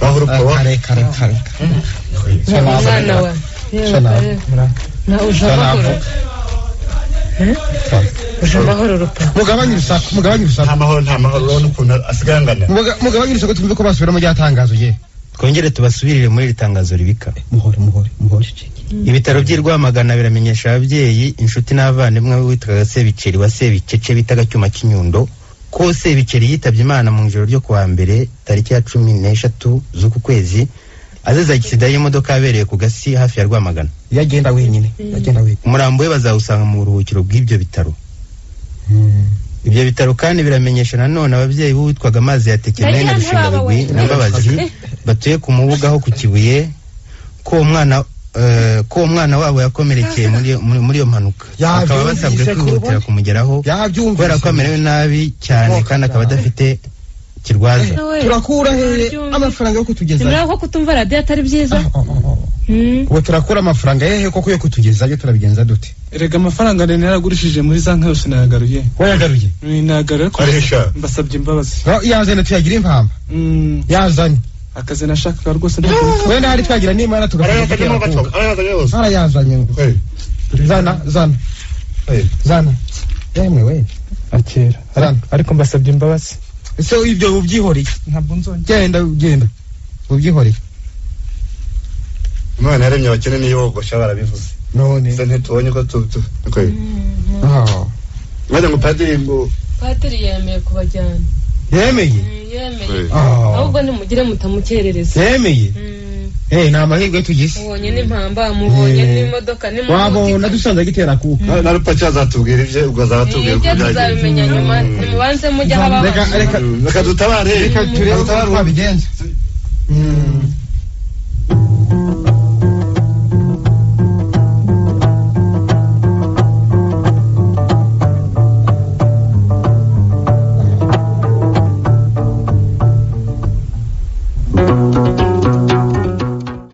Yahoro kare kare kare. Mwana wa. Na uje amahoro. Uje amahoro rupa. Mugabanye urusaku, mugabanye urusaku. Nta mahoro, nta mahoro urabona ukuntu asigaye angana. Mugabanye urusaku twumve ko basubira mu ryatangazo ye. Twongere tubasubirire muri iri tangazo ribika. Muhore muhore muhore. Ibitaro by'i Rwamagana biramenyesha ababyeyi, inshuti n'abavandimwe witwaga Sebikeri wa Sebikece bitaga Cyuma cy'inyundo ko Sebikeri yitabye Imana mu ijoro ryo kuwa mbere tariki ya 13 z'uku kwezi azize agisida y'imodoka yabereye ku Gasi hafi ya Rwamagana. Yagenda wenyine, yagenda wenyine. Umurambo we bazawusanga mu buruhukiro bw'ibyo bitaro. Ibyo bitaro kandi biramenyesha nanone ababyeyi b'uwitwaga Amazi ya Tekemene na Rushingabigwi na Mbabazi batuye ku Mubuga ho ku Kibuye ko umwana wabo yakomerekeye muri iyo mpanuka, bakaba basabwe kwihutira kumugeraho kubera ko amerewe nabi cyane kandi akaba adafite kirwaza. Turakura hehe amafaranga yo kutugezayo? Nimuraba ko kutumva radiyo atari byiza. Ubu turakura amafaranga hehe koko yo kutugezayo? Turabigenza dute? Erega amafaranga nari naragurishije muri za nka yose nayagaruye. Wayagaruye? Nayagaruye ariko mbasabye imbabazi. Yazane tuyagira impamba. Yazanye. Akazi nashakaga rwose. Wenda hari twagira n'Imana tugafata. Arayazanye. Zana zana. Zana. Yemwe we. Akera. Ariko mbasabye imbabazi. Ese ibyo ubyihoreye? Ntabwo nzongera. Genda genda. Ubyihoreye. Imana yaremye abakene niyo bogosha barabivuze. None. Se ntitubonye ko tu. Maze ngo padiri ngo Padiri yemeye kubajyana. Yemeye? Yemeye. Ahubwo nimugire mutamukerereza. Yemeye? Ni amahirwe tugize. Mubonye n'impamba, mubonye n'imodoka, wabona dusanze agitera kuka. Na rupaca azatubwira ibye, ubwo azatubwira uko byagenze. Tuzabimenya nyuma, nimubanze mujye aho ababanje. Reka dutabare. Reka turebe uko twabigenza.